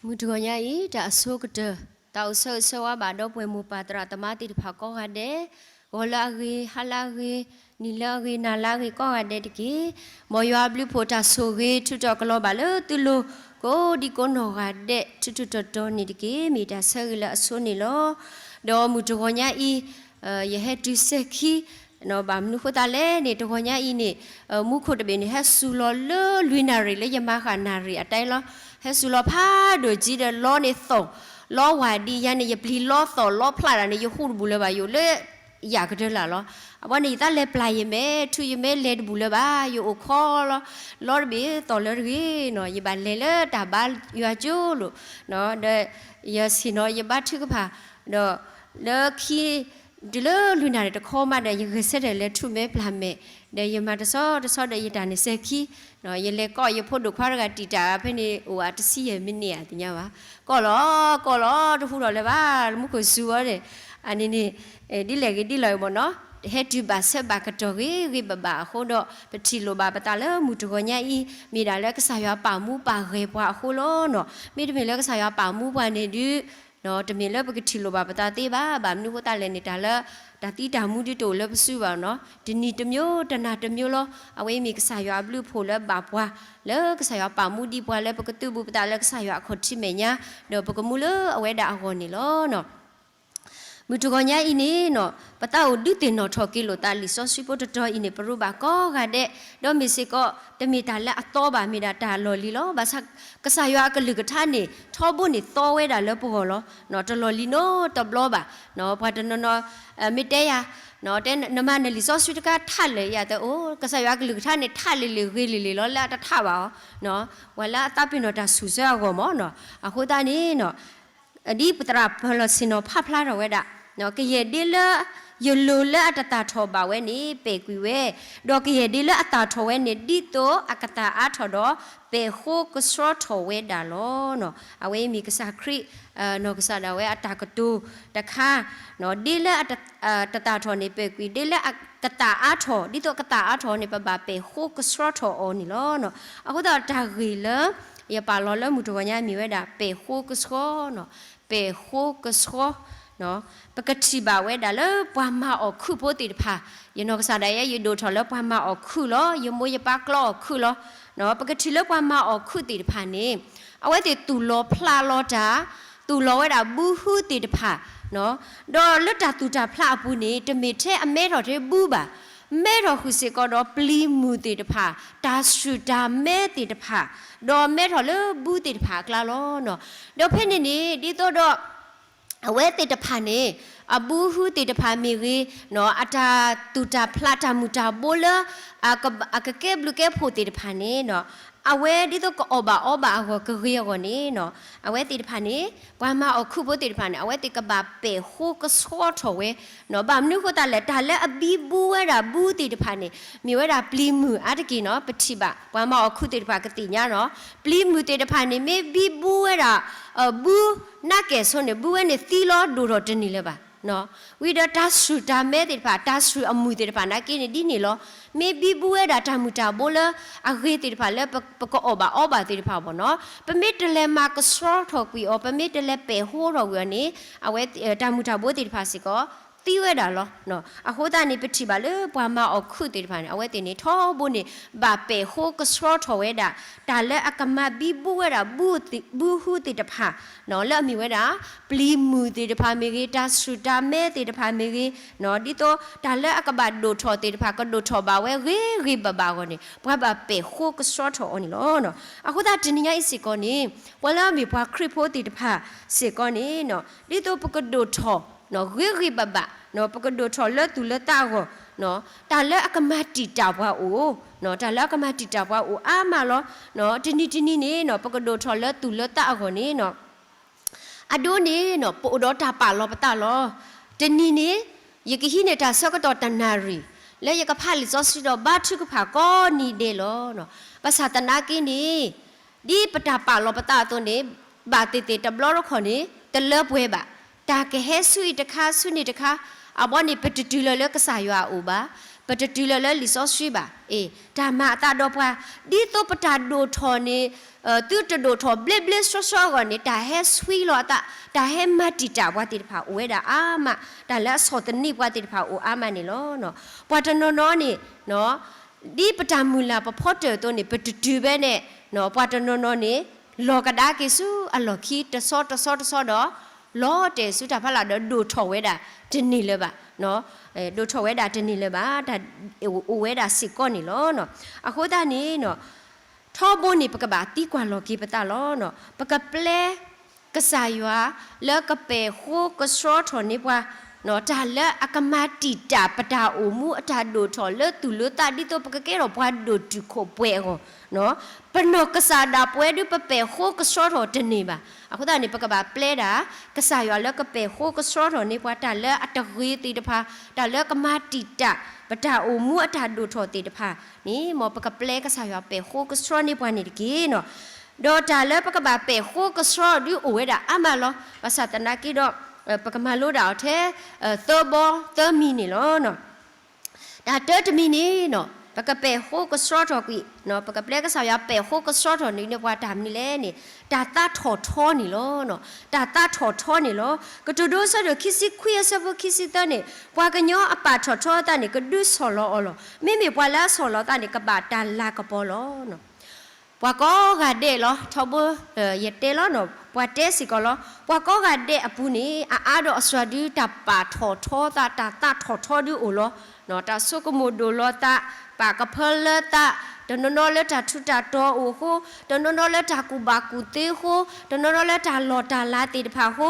မုၢ်တဂီၤညါအံၤ တၢ်အဆိကတၢၢ် တၢ်အိၣ်ဆၢဂ့ၤဆၢဝါဘၣ်ဒီပုၢ်ဝဲၢ်မိၢ်ပၢ်သရၣ်သမါသ့ၣ်တဖၣ်ကိးဂၤဒဲး, ဂီၤလၢအဂ့ၤ, ဟါလၢအဂ့ၤ, နံၤလၢအဂ့ၤ, နၤလၢအဂ့ၤကိးဂၤဒဲးတက့ၢ်. မ်ယွၤအဘျုးအဖှိၣ်တၢ်ဆိၣ်ဂ့ၤ ထုးထီၣ်ကလီၤဘၣ်လၢသုလိၤ ကိးဒံကိးနီၢ်ဂၤဒဲး ထူထူတီတီန့ၣ်တက့ၢ်. မ့ၢ်တၢ်ဆၢဂ့ၤလၢအဆိန့ၣ်လီၤ. ဒီးမုၢ်တဂီၤညါအံၤ ယဟဲတုၤစဲၤခံ ဘၣ်မနုၤဃိသတးလဲၣ်န့ၣ် တဂီၤညါအံၤန့ၣ် မူခိၣ်တဘ့ၣ်န့ၣ် ဟဲစူၤလီၤလၢလွံၢ်နၣ်ရံၣ် လၢယမၤဃာ်နၣ်ရံၣ်အတၢ်လီၤ. ဟဲစူၤလီၤဖးဒိၣ်ကံဒီး လီန့ၣ်သီၣ်, လီဝၤဒံးယါန့ၣ် ယပျံၤလီသီၣ်လီဖျးတၢ်န့ၣ် ယဟူးတဘူၣ်လၢၤဘၣ် ယအိၣ်လၢယၣ်ကတၢၢ်လၢ်လီၤ. အဘီန့ၣ် ယသးလဲၤပျၢ်ယမဲာ် ထုးယမဲာ်လဲၤတဘူၣ်လၢၤဘၣ် ယအိၣ်ခိးလီၤ. လီတဘ့ၣ်သီၣ်လၢတဂ့ၤနီၤ ယဘၣ်လဲၤလၢတၢ်ဘါယွၤကၠိလိၤ ဒီးယဆ့ၣ်နီၤ ယဘါထုကဖၣ် ဒီးလၢခံ တုၤလၢလွံၢ်နၣ်ရံၣ်တခီမးဒီး ယဂဲၤဆၢထၢၣ်လဲၤထုးမဲာ်ပျၢ်မဲာ် ဒီးယမၤတဆီတဆီဒီးယတၢ်န့ၣ်စဲၤခံ ယလဲၤကိးယဖိဒိၣ်ခွါတဂၤတံာ်တာ် ဖဲန့ၣ်အိၣ်ဝဲတဆံယဲၢ် မံးနံးဧါ သ့ၣ်ညါဘၣ်. ကိးလီၤ ကိးလီၤ တဟူးထီၣ်လၢၤဘၣ် မူခိၣ်စူၤဝဲန့ၣ် အန့ၣ်န့ၣ် ဒ်လဲၣ်ဂ့ၤဒ်လဲၣ်ဂ့ၤမ့ၢ်နီၤ ဟဲတုၤဘၣ်ဆၢဘၣ်ကတီၢ်ဂ့ၤဂ့ၤဘၣ်ဘၣ်အဃိဒီး ပထံၣ်လိာ်ဘၣ်ပသးလၢမုၢ်တဂီၤညါအံၤ မ့ၢ်ဒၣ်လၢကစၢ်ယွၤပာ်မူပာ်ဂဲၤပှၤအဃိလီၤနီၤ. မ့တမ့ၢ်လၢကစၢ်ယွၤပာ်မူပှၤန့ၣ်ဒုး တမ့ၢ်လၢပကထံၣ်လိာ်ဘၣ်ပသးသ့ဘၣ်. ဘၣ်မနုၤဃိသတးလဲၣ်န့ၣ် တၢ်လၢ တၢ်သံတၢ်မူဒုးတအိၣ်လၢပစုဘၣ်နီၤ တနံၤတမျိုး တနၤတမျိုးလီၤ. အဝဲအံၤမ့ၢ်ကစၢ်ယွၤအဘျုးအဖှိၣ်လၢဘၣ်ပှၤ လၢကစၢ်ယွၤပာ်မူဒံးပှၤလၢပကသုးဘူးပသးလၢကစၢ်ယွၤအခီၣ်ထံးမဲာ်ညါ ဒီးပကမူလၢအဝဲဒၣ်အဂီၢ်န့ၣ်လီၤနီၤ. မုၢ်တဂီၤညါအံၤန့ၣ်နီၤ ပသးအိၣ်ဒုးသ့ၣ်နီၣ်ထီၣ်က့ၤလိာ်သးလံာ်စီဆှံဖိတတီၤအံၤန့ၣ် ပရူးဘၣ်ကိးဂၤဒဲး ဒီးမ့ၢ်စ့ၢ်ကီး တမ့ၢ်တၢ်လၢအသီဘၣ် မ့ၢ်ဒၣ်တၢ်လီၢ်လံၤလီၤ. ဘၣ်ဆၣ် ကစၢ်ယွၤအကလုၢ်ကထါန့ၣ် ထီဘိန့ၣ်သီဝဲဒၣ်လၢပဂီၢ်လီၤ. တလီၢ်လံၤနီတဘျီဘၣ်. ပှၤတနီၤနီၤ မ့ၢ်တဲယၤ တဲနမၤနလံာ်စီဆှံတခါထးလၢာ်ယၤတဲအိၣ် ကစၢ်ယွၤအကလုၢ်ကထါန့ၣ် ထးလၢာ်လၢာ်ဂ့ၤလံၤလံၤလီၤ လၢအတထးဘၣ်အီၤ ပှၤလၢအသးပ့ၤနီၣ်တၢ်ဆူၣ်ဆၢအဂီၢ်မ့ၢ်နီၤ. အဃိသတးန့ၣ်နီၤ ဒ်ပသရၣ်ပၢၢ်လီၤဆ့ၣ်နီၤဖးဖျါထီၣ်ဝဲဒၣ် ကယဲၢ်ဒ့လၢ ယလိၤလၢအတသၣ်ထီၣ်ဘၣ်ဝဲန့ၣ် ပဲာ်ကွံာ်ဝဲ, ဒီးကယဲၢ်ဒ့လၢအသၣ်ထီၣ်ဝဲန့ၣ် ဒ်သိးအကသၣ်အါထီၣ်ဒီး ပဲာ်ဃိကဆှီထီၣ်ဝဲဒၣ်လီၤ. အဝဲအံၤမ့ၢ်ကစၢ်ခရံာ် နီၢ်ကစၢ်ဒၣ်ဝဲအတၢ်ကတိၤတခါ, ဒ့လၢအတသၣ်ထီၣ်န့ၣ် ပဲာ်ကွံာ် ဒ့လၢအကသၣ်အါထီၣ် ဒ်သိးကသၣ်အါထီၣ်န့ၣ် ပဘၣ်ပဲာ်ဃိကဆှီထီၣ်အီၤန့ၣ်လီၤ. အဃိသတးတၢ်ဂ့ၢ်လၢ ယပာ်လီၤလၢမုၢ်တဂီၤညါမ့ၢ်ဝဲဒၣ် ပဲာ်ဃိကဆှီ, ပဲာ်ဃိကဆှီ ပကထံၣ်ဘၣ်ဝဲဒၣ်လၢပှၤမၤအီၣ်ခုၣ်ဖိသ့ၣ်တဖၣ်, ယနီၢ်ကစၢ်ဒၣ်ယဲ ယဒိၣ်ထီၣ်လၢပှၤမၤအီၣ်ခုၣ်လီၤ. ယမိၢ်ယပၢ်ကျီအီၣ်ခုၣ်လီၤ. ပကထံၣ်လၢပှၤမၤအီၣ်ခုၣ်သ့ၣ်တဖၣ်န့ၣ် အဝဲသ့ၣ်သူၣ်လီၤဖျးလီၤတၢ်, သူၣ်လီၤဝဲဒၣ်ဘုဟုသ့ၣ်တဖၣ်, ဒီးလၢတၢ်သူၣ်တၢ်ဖျးအပူၤန့ၣ် တမ့ၢ်ထဲအမဲထီၣ်ထဲဘုဘၣ်, မဲထီၣ်ဃုာ်စ့ၢ်ကီးဒီးပျံၤမုၢ်သ့ၣ်တဖၣ်, တၢ်ဆူၣ်တၢ်မဲသ့ၣ်တဖၣ်, ဒီးမဲထီၣ်လၢဘုသ့ၣ်တဖၣ်အကျါလီၤ. ဒီးဖဲန့ၣ်န့ၣ် ဒ်သိးဒီး အဝဲသ့ၣ်တဖၣ်န့ၣ် အဘုဟုသ့ၣ်တဖၣ်မ့ၢ်ဂ့ၤ, အတၢ်သူၣ်တၢ်ဖျးတၢ်မုၢ်တၢ်ဘိလၢ အကကဲဘျုးကဲဖှိၣ်သ့ၣ်တဖၣ်န့ၣ် အဝဲဒ်သိးကအီၣ်ဘၣ်အီဘၣ်အဂီၢ်ကဂ့ၤအဂီၢ်န့ၣ် အဝဲသ့ၣ်တဖၣ်န့ၣ် ပှၤမၤအီၣ်ခုၣ်ဖိသ့ၣ်တဖၣ်န့ၣ် အဝဲသ့ၣ်ကဘၣ်ပဲာ်ဃိကဆှီထီၣ်ဝဲ, ဘၣ်မနုၤဃိသတးလဲၣ် တၢ်လၢအဘံဘူဝဲဒၣ်ဘုသ့ၣ်တဖၣ်န့ၣ် မ့ၢ်ဝဲဒၣ်ပျံၤမုၢ်အါတက့ၢ်နီၤ. ပထံၣ်ဘၣ် ပှၤမၤအီၣ်ခုၣ်သ့ၣ်တဖၣ်ကသ့ၣ်ညါနီၤ ပျံၤမုၢ်သ့ၣ်တဖၣ်န့ၣ် မ့ၢ်ဘံဘူဝဲဒၣ် ဘုနးကဲၣ်ဆိန့ၣ် ဘုဝဲန့ၣ်သံလီၤဒိၣ်ထီၣ်တန့ၢ်လၢၤဘၣ်. ဝံၤဒီးတၢ်ဆူၣ်တၢ်မဲသ့ၣ်တဖၣ် တၢ်ဆူၣ်အမုၢ်သ့ၣ်တဖၣ်နာ်က့န့ၣ် ဒ်န့ၣ်လီၤ. မ့ၢ်ဘံဘူဝဲဒၣ်တၢ်မုၢ်တၢ်ဘိလၢအဂ့ၤသ့ၣ်တဖၣ်လၢပကအီၣ်ဘၣ်အီဘၣ်သ့ၣ်တဖၣ်ဘၣ်နီၤ ပမ့ၢ်တလဲၤမၤကဆှီထီၣ်ကွံာ်အီၤ ပမ့ၢ်တလဲၤပဲာ်ဃိထီၣ်ကွံာ်အီၤန့ၣ် အဝဲတၢ်မုၢ်တၢ်ဘိသ့ၣ်တဖၣ်စ့ၢ်ကီး သံဝဲဒၣ်လီၤ. အဃိသတးန့ၣ် ပထံၣ်ဘၣ်လၢပှၤမၤအီၣ်ခုၣ်သ့ၣ်တဖၣ်န့ၣ် အဝဲသ့ၣ်န့ၣ် ထီဘိန့ၣ် ဘၣ်ပဲာ်ဃိကဆှီထီၣ်ဝဲဒၣ် တၢ်လၢအကမၤဘံဘူဝဲဒၣ် ဘုဟုသ့ၣ်တဖၣ် လၢအမ့ၢ်ဝဲဒၣ် ပျံၤမုၢ်သ့ၣ်တဖၣ်မ့ၢ်ဂ့ၤ တၢ်ဆူၣ်တၢ်မဲသ့ၣ်တဖၣ်မ့ၢ်ဂ့ၤ ဒ်သိးတၢ်လၢအကဘၣ်ဒိၣ်ထီၣ်သ့ၣ်တဖၣ် ကဒိၣ်ထီၣ်ဘၣ်ဝဲဂ့ၤဂ့ၤဘၣ်ဘၣ်အဂီၢ်န့ၣ် ပှၤဘၣ်ပဲာ်ဃိကဆှီထီၣ်အီၤန့ၣ်လီၤ. အဃိသတးတနံၤညါအံၤစ့ၢ်ကီးန့ၣ် ပှၤလၢအမ့ၢ်ပှၤခရံာ်ဖိသ့ၣ်တဖၣ်စ့ၢ်ကီးန့ၣ် ဒ်သိးပကဒိၣ်ထီၣ် ဂ့ၤဂ့ၤဘၣ်ဘၣ် ပကဒိၣ်ထီၣ်လၢသူၣ်လၢသးအဂီၢ် တၢ်လၢအကမၤတံာ်တာ်ပှၤအိၣ် တၢ်လၢအကမၤတံာ်တာ်ပှၤအိၣ်အါမးလီၤ. တနံၤတနံၤန့ၣ် ပကဒိၣ်ထီၣ်လၢသူၣ်လၢသးအဂီၢ်န့ၣ် အဒိန့ၣ် ပအိၣ်ဒီးတၢ်ပာ်လီၤပသးလီၤ. တနံၤန့ၣ် ယကဟံးန့ၢ်တၢ်ဆၢကတီၢ်တနၣ်ရံၣ် လၢယကဖးလံာ်စီဆှံဒီးဘါထုကဖၣ်ကိးနံၤဒဲးလီၤ. ဘၣ်ဆၣ်သနာ်က့န့ၣ် ဒ်ပတၢ်ပာ်လီၤပသးအသိးန့ၣ် ဘၣ်သ့ၣ်သ့ၣ်တဘျီတခီၣ်န့ၣ် တလၢပှဲၤဘၣ်. တၢ်ကဟဲဆူအံၤတခါ ဆူန့ၣ်တခါ အဘီန့ၣ် ပတတုၤလၢၤလၢကစၢ်ယွၤအအိၣ်ဘၣ်. ပတတုၤလၢၤလၢလံာ်စီဆှံဘၣ်. အ့ တၢ်မၤအသးဒီးပှၤ, ဒ်သိးပတၢ်ဒိၣ်ထီၣ်န့ၣ် သုတဒိၣ်ထီၣ်ဘျ့ဘျ့ဆှီဆှီအဂီၢ်န့ၣ် တၢ်ဟဲဆှံလီၤအသး, တၢ်ဟဲမၤတံာ်တာ်ပှၤသ့ၣ်တဖၣ်အိၣ်ဝဲဒၣ်အါမး, တၢ်လၢအဆီၣ်သနံးပှၤသ့ၣ်တဖၣ်အိၣ်အါမးန့ၣ်လီၤ. ပှၤတနီၤနီၤန့ၣ် ဒ်ပတၢ်မုၢ်လၢ်ပဖီတၢၣ်အသိးန့ၣ် ပတတုၤဘဲန့ၣ် ပှၤတနီၤနီၤန့ၣ် လီၤကဒါက့ၤဆူအလီၢ်ခံ တဆီတဆီတဆီဒီး လီၤတဲာ်ဆူတၢ်ဖီလာ်ဒီး ဒိၣ်ထီၣ်ဝဲဒၣ်တန့ၢ်လၢၤဘၣ်, ဒိၣ်ထီၣ်ဝဲဒၣ်တန့ၢ်လၢၤဘၣ်, တၢ်အိၣ်ဝဲဒၣ်စ့ၢ်ကီးန့ၣ်လီၤ. အဃိသတးန့ၣ် ထီဘိန့ၣ် ပကဘၣ်သံကွၢ်လီၤက့ၤပသးလီၤ. ပကပျဲ ကစၢ်ယွၤလၢကပဲာ်ဃိကဆှီထီၣ်န့ၢ်ပှၤ တၢ်လၢအကမၤတံာ်တာ်ပတၢ်အိၣ်မူအတၢ်ဒိၣ်ထီၣ်လၢသူၣ်လၢသး ဒ်သိးပကကဲထီၣ်ပှၤဒိၣ်တုာ်ခိၣ်ပှဲၤအဂီၢ်, ပနီၢ်ကစၢ်ဒၣ်ပဝဲဒုး ပပဲာ်ဃိကဆှီထီၣ်တန့ၢ်ဘၣ်. အဃိသတးန့ၣ် ပကဘၣ်ပျဲဒၣ် ကစၢ်ယွၤလၢကပဲာ်ဃိကဆှီထီၣ်န့ၢ်ပှၤ တၢ်လၢအတဂ့ၤသ့ၣ်တဖၣ်, တၢ်လၢကမၤတံာ်တာ် ပတၢ်အိၣ်မူအတၢ်ဒိၣ်ထီၣ်သ့ၣ်တဖၣ်န့ၣ် မ်ပကပျဲကစၢ်ယွၤပဲာ်ဃိကဆှီန့ၢ်ပှၤန့ၣ်တက့ၢ်. ဒီးတၢ်လၢပကဘၣ်ပဲာ်ဃိကဆှီဒုးအိၣ်ဝဲဒၣ်အါမးလီၤ. ဘၣ်ဆၣ်သနာ်က့ဒီး ပကမၤလိဒၣ်အီၤထဲ သၢဘီသၢမံၤန့ၣ်လီၤ. တၢ်တၢတမံၤန့ၣ် ပကပဲာ်ဃိကဆှီထီၣ်ကွံာ်, ပကပျဲကစၢ်ယွၤပဲာ်ဃိကဆှီထီၣ်န့ၢ်ပှၤတၢ်မနုၤလဲၣ်န့ၣ် တၢ်သးထီၣ်ထီန့ၣ်လီၤ. တၢ်သးထီၣ်ထီန့ၣ်လီၤ. ကတိၤဒိအဆၢဒိၣ်ခံဆံခွံအဆၢဖိခံဆံသၢန့ၣ် ပှၤကညီအပာ်ထီၣ်ထီအသးန့ၣ် ကဒုးဆီၣ်လီၤအီၤလီၤ. မ့မ့ၢ်ပှၤလၢအဆီၣ်လီၤသးန့ၣ် ကဘၣ်တၢ်လၤကပီၤလီၤ. ပှၤကိးဂၤဒဲးလီၤ. ထီဘိ ယတဲလီၤ, ပှၤတဲစ့ၢ်ကီးလီၤ. ပှၤကိးဂၤဒဲးအပူၤန့ၣ် အအါဒီးအစှၤဒုး တၢ်ပာ်ထီၣ်ထီသး တၢ်သးထီၣ်ထီဒုးအိၣ်လီၤ. တၢ်ဆိကမိၣ်ဒိၣ်လီၤသး, ပာ်ကဖၢလၢသး, တနီၤနီၤလၢတၢ်ထူးတၢ်တီၤအိၣ်အဃိ, တနီၤနီၤလၢတၢ်ကူၣ်ဘၣ်ကူၣ်သ့အဃိ, တနီၤနီၤလၢတၢ်လီၢ်တၢ်လၤသ့ၣ်တဖၣ်အဃိ,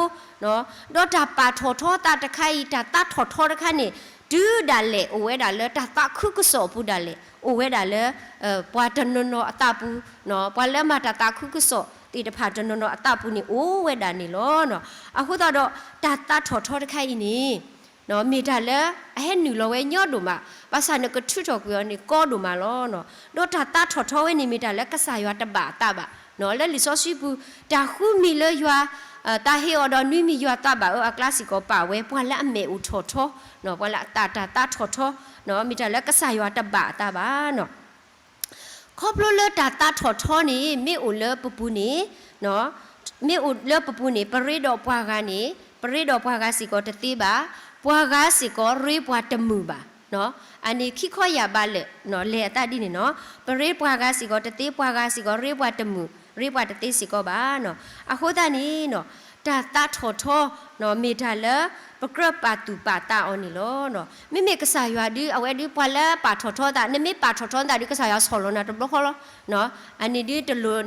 ဒီးတၢ်ပာ်ထီၣ်ထီသးတခါအံၤ တၢ်သးထီၣ်ထီတခါန့ၣ် တုၤဒၣ်လဲာ်အိၣ်ဝဲဒၣ်လၢတၢ်သးခုကစီၣ်အပူၤဒၣ်လဲာ်, အိၣ်ဝဲဒၣ်လၢ ပှၤတနီၤနီၤအသးပူၤ, ပှၤလၢမၤတၢ်သးခုကစီၣ်သ့ၣ်တဖၣ်တနီၤနီၤအသးပူၤန့ၣ်အိၣ်ဝဲဒၣ်န့ၣ်လီၤ. အဃိသတးဒီး တၢ်သးထီၣ်ထီတခါအံၤန့ၣ် မ့ၢ်တၢ်လၢအဟဲနုာ်လီၤဝဲညီဒိၣ်မး, ဘၣ်ဆၣ်နကထုးထီၣ်ကွံာ်အီၤန့ၣ်ကီဒိၣ်မးလီၤ. ဒီးတၢ်သးထီၣ်ထီဝဲန့ၣ် မ့ၢ်တၢ်လၢကစၢ်ယွၤတဘၣ်အသးဘၣ်. လၢလံာ်စီဆှံပူၤ တၢ်ဃုမံၤလၢယွၤ တၢ်ဟ့ၣ်အီၤဒီးနွံမံၤယွၤသးဘၣ်အၢအကျါစ့ၢ်ကီးပာ်ဝဲ ပှၤလၢအမဲာ်အိၣ်ထီၣ်ထီ, ပှၤလၢအသးတၢ်သးထီၣ်ထီ, မ့ၢ်တၢ်လၢကစၢ်ယွၤတဘၣ်အသးဘၣ်. ခီဖျိလၢတၢ်သးထီၣ်ထီန့ၣ် မ့ၢ်အိၣ်လၢပပူၤန့ၣ်, မ့ၢ်အိၣ်လၢပပူၤန့ၣ် ပရ့ဒီးပှၤဂၤန့ၣ် ပရ့ဒီးပှၤဂၤစ့ၢ်ကီးတသ့ဘၣ်, ပှၤဂၤစ့ၢ်ကီးရ့ပှၤတမုာ်ဘၣ်. အန့ၣ်ခံခီယၢ်ဘးလဲၣ်, လဲၤအသးဒ်န့ၣ်နီၤ, ပရ့ပှၤဂၤစ့ၢ်ကီးတသ့, ပှၤဂၤစ့ၢ်ကီးရ့ပှၤတမုာ်, ရ့ပှၤတသ့စ့ၢ်ကီးဘၣ်. အဃိသတးန့ၣ် တၢ်သးထီၣ်ထီ မ့ၢ်တၢ်လၢ ပကြၢးပာ်သူၣ်ပာ်သးအီၤန့ၣ်လီၤ. မ့မ့ၢ်ကစၢ်ယွၤဒုး အဝဲဒုးပှၤလၢပာ်ထီၣ်ထီသး, နမ့ၢ်ပာ်ထီၣ်ထီသးဒုး ကစၢ်ယွၤဆီၣ်လီၤနၤတဘျီဃီလီၤ. အန့ၣ်ဒုးတလိၣ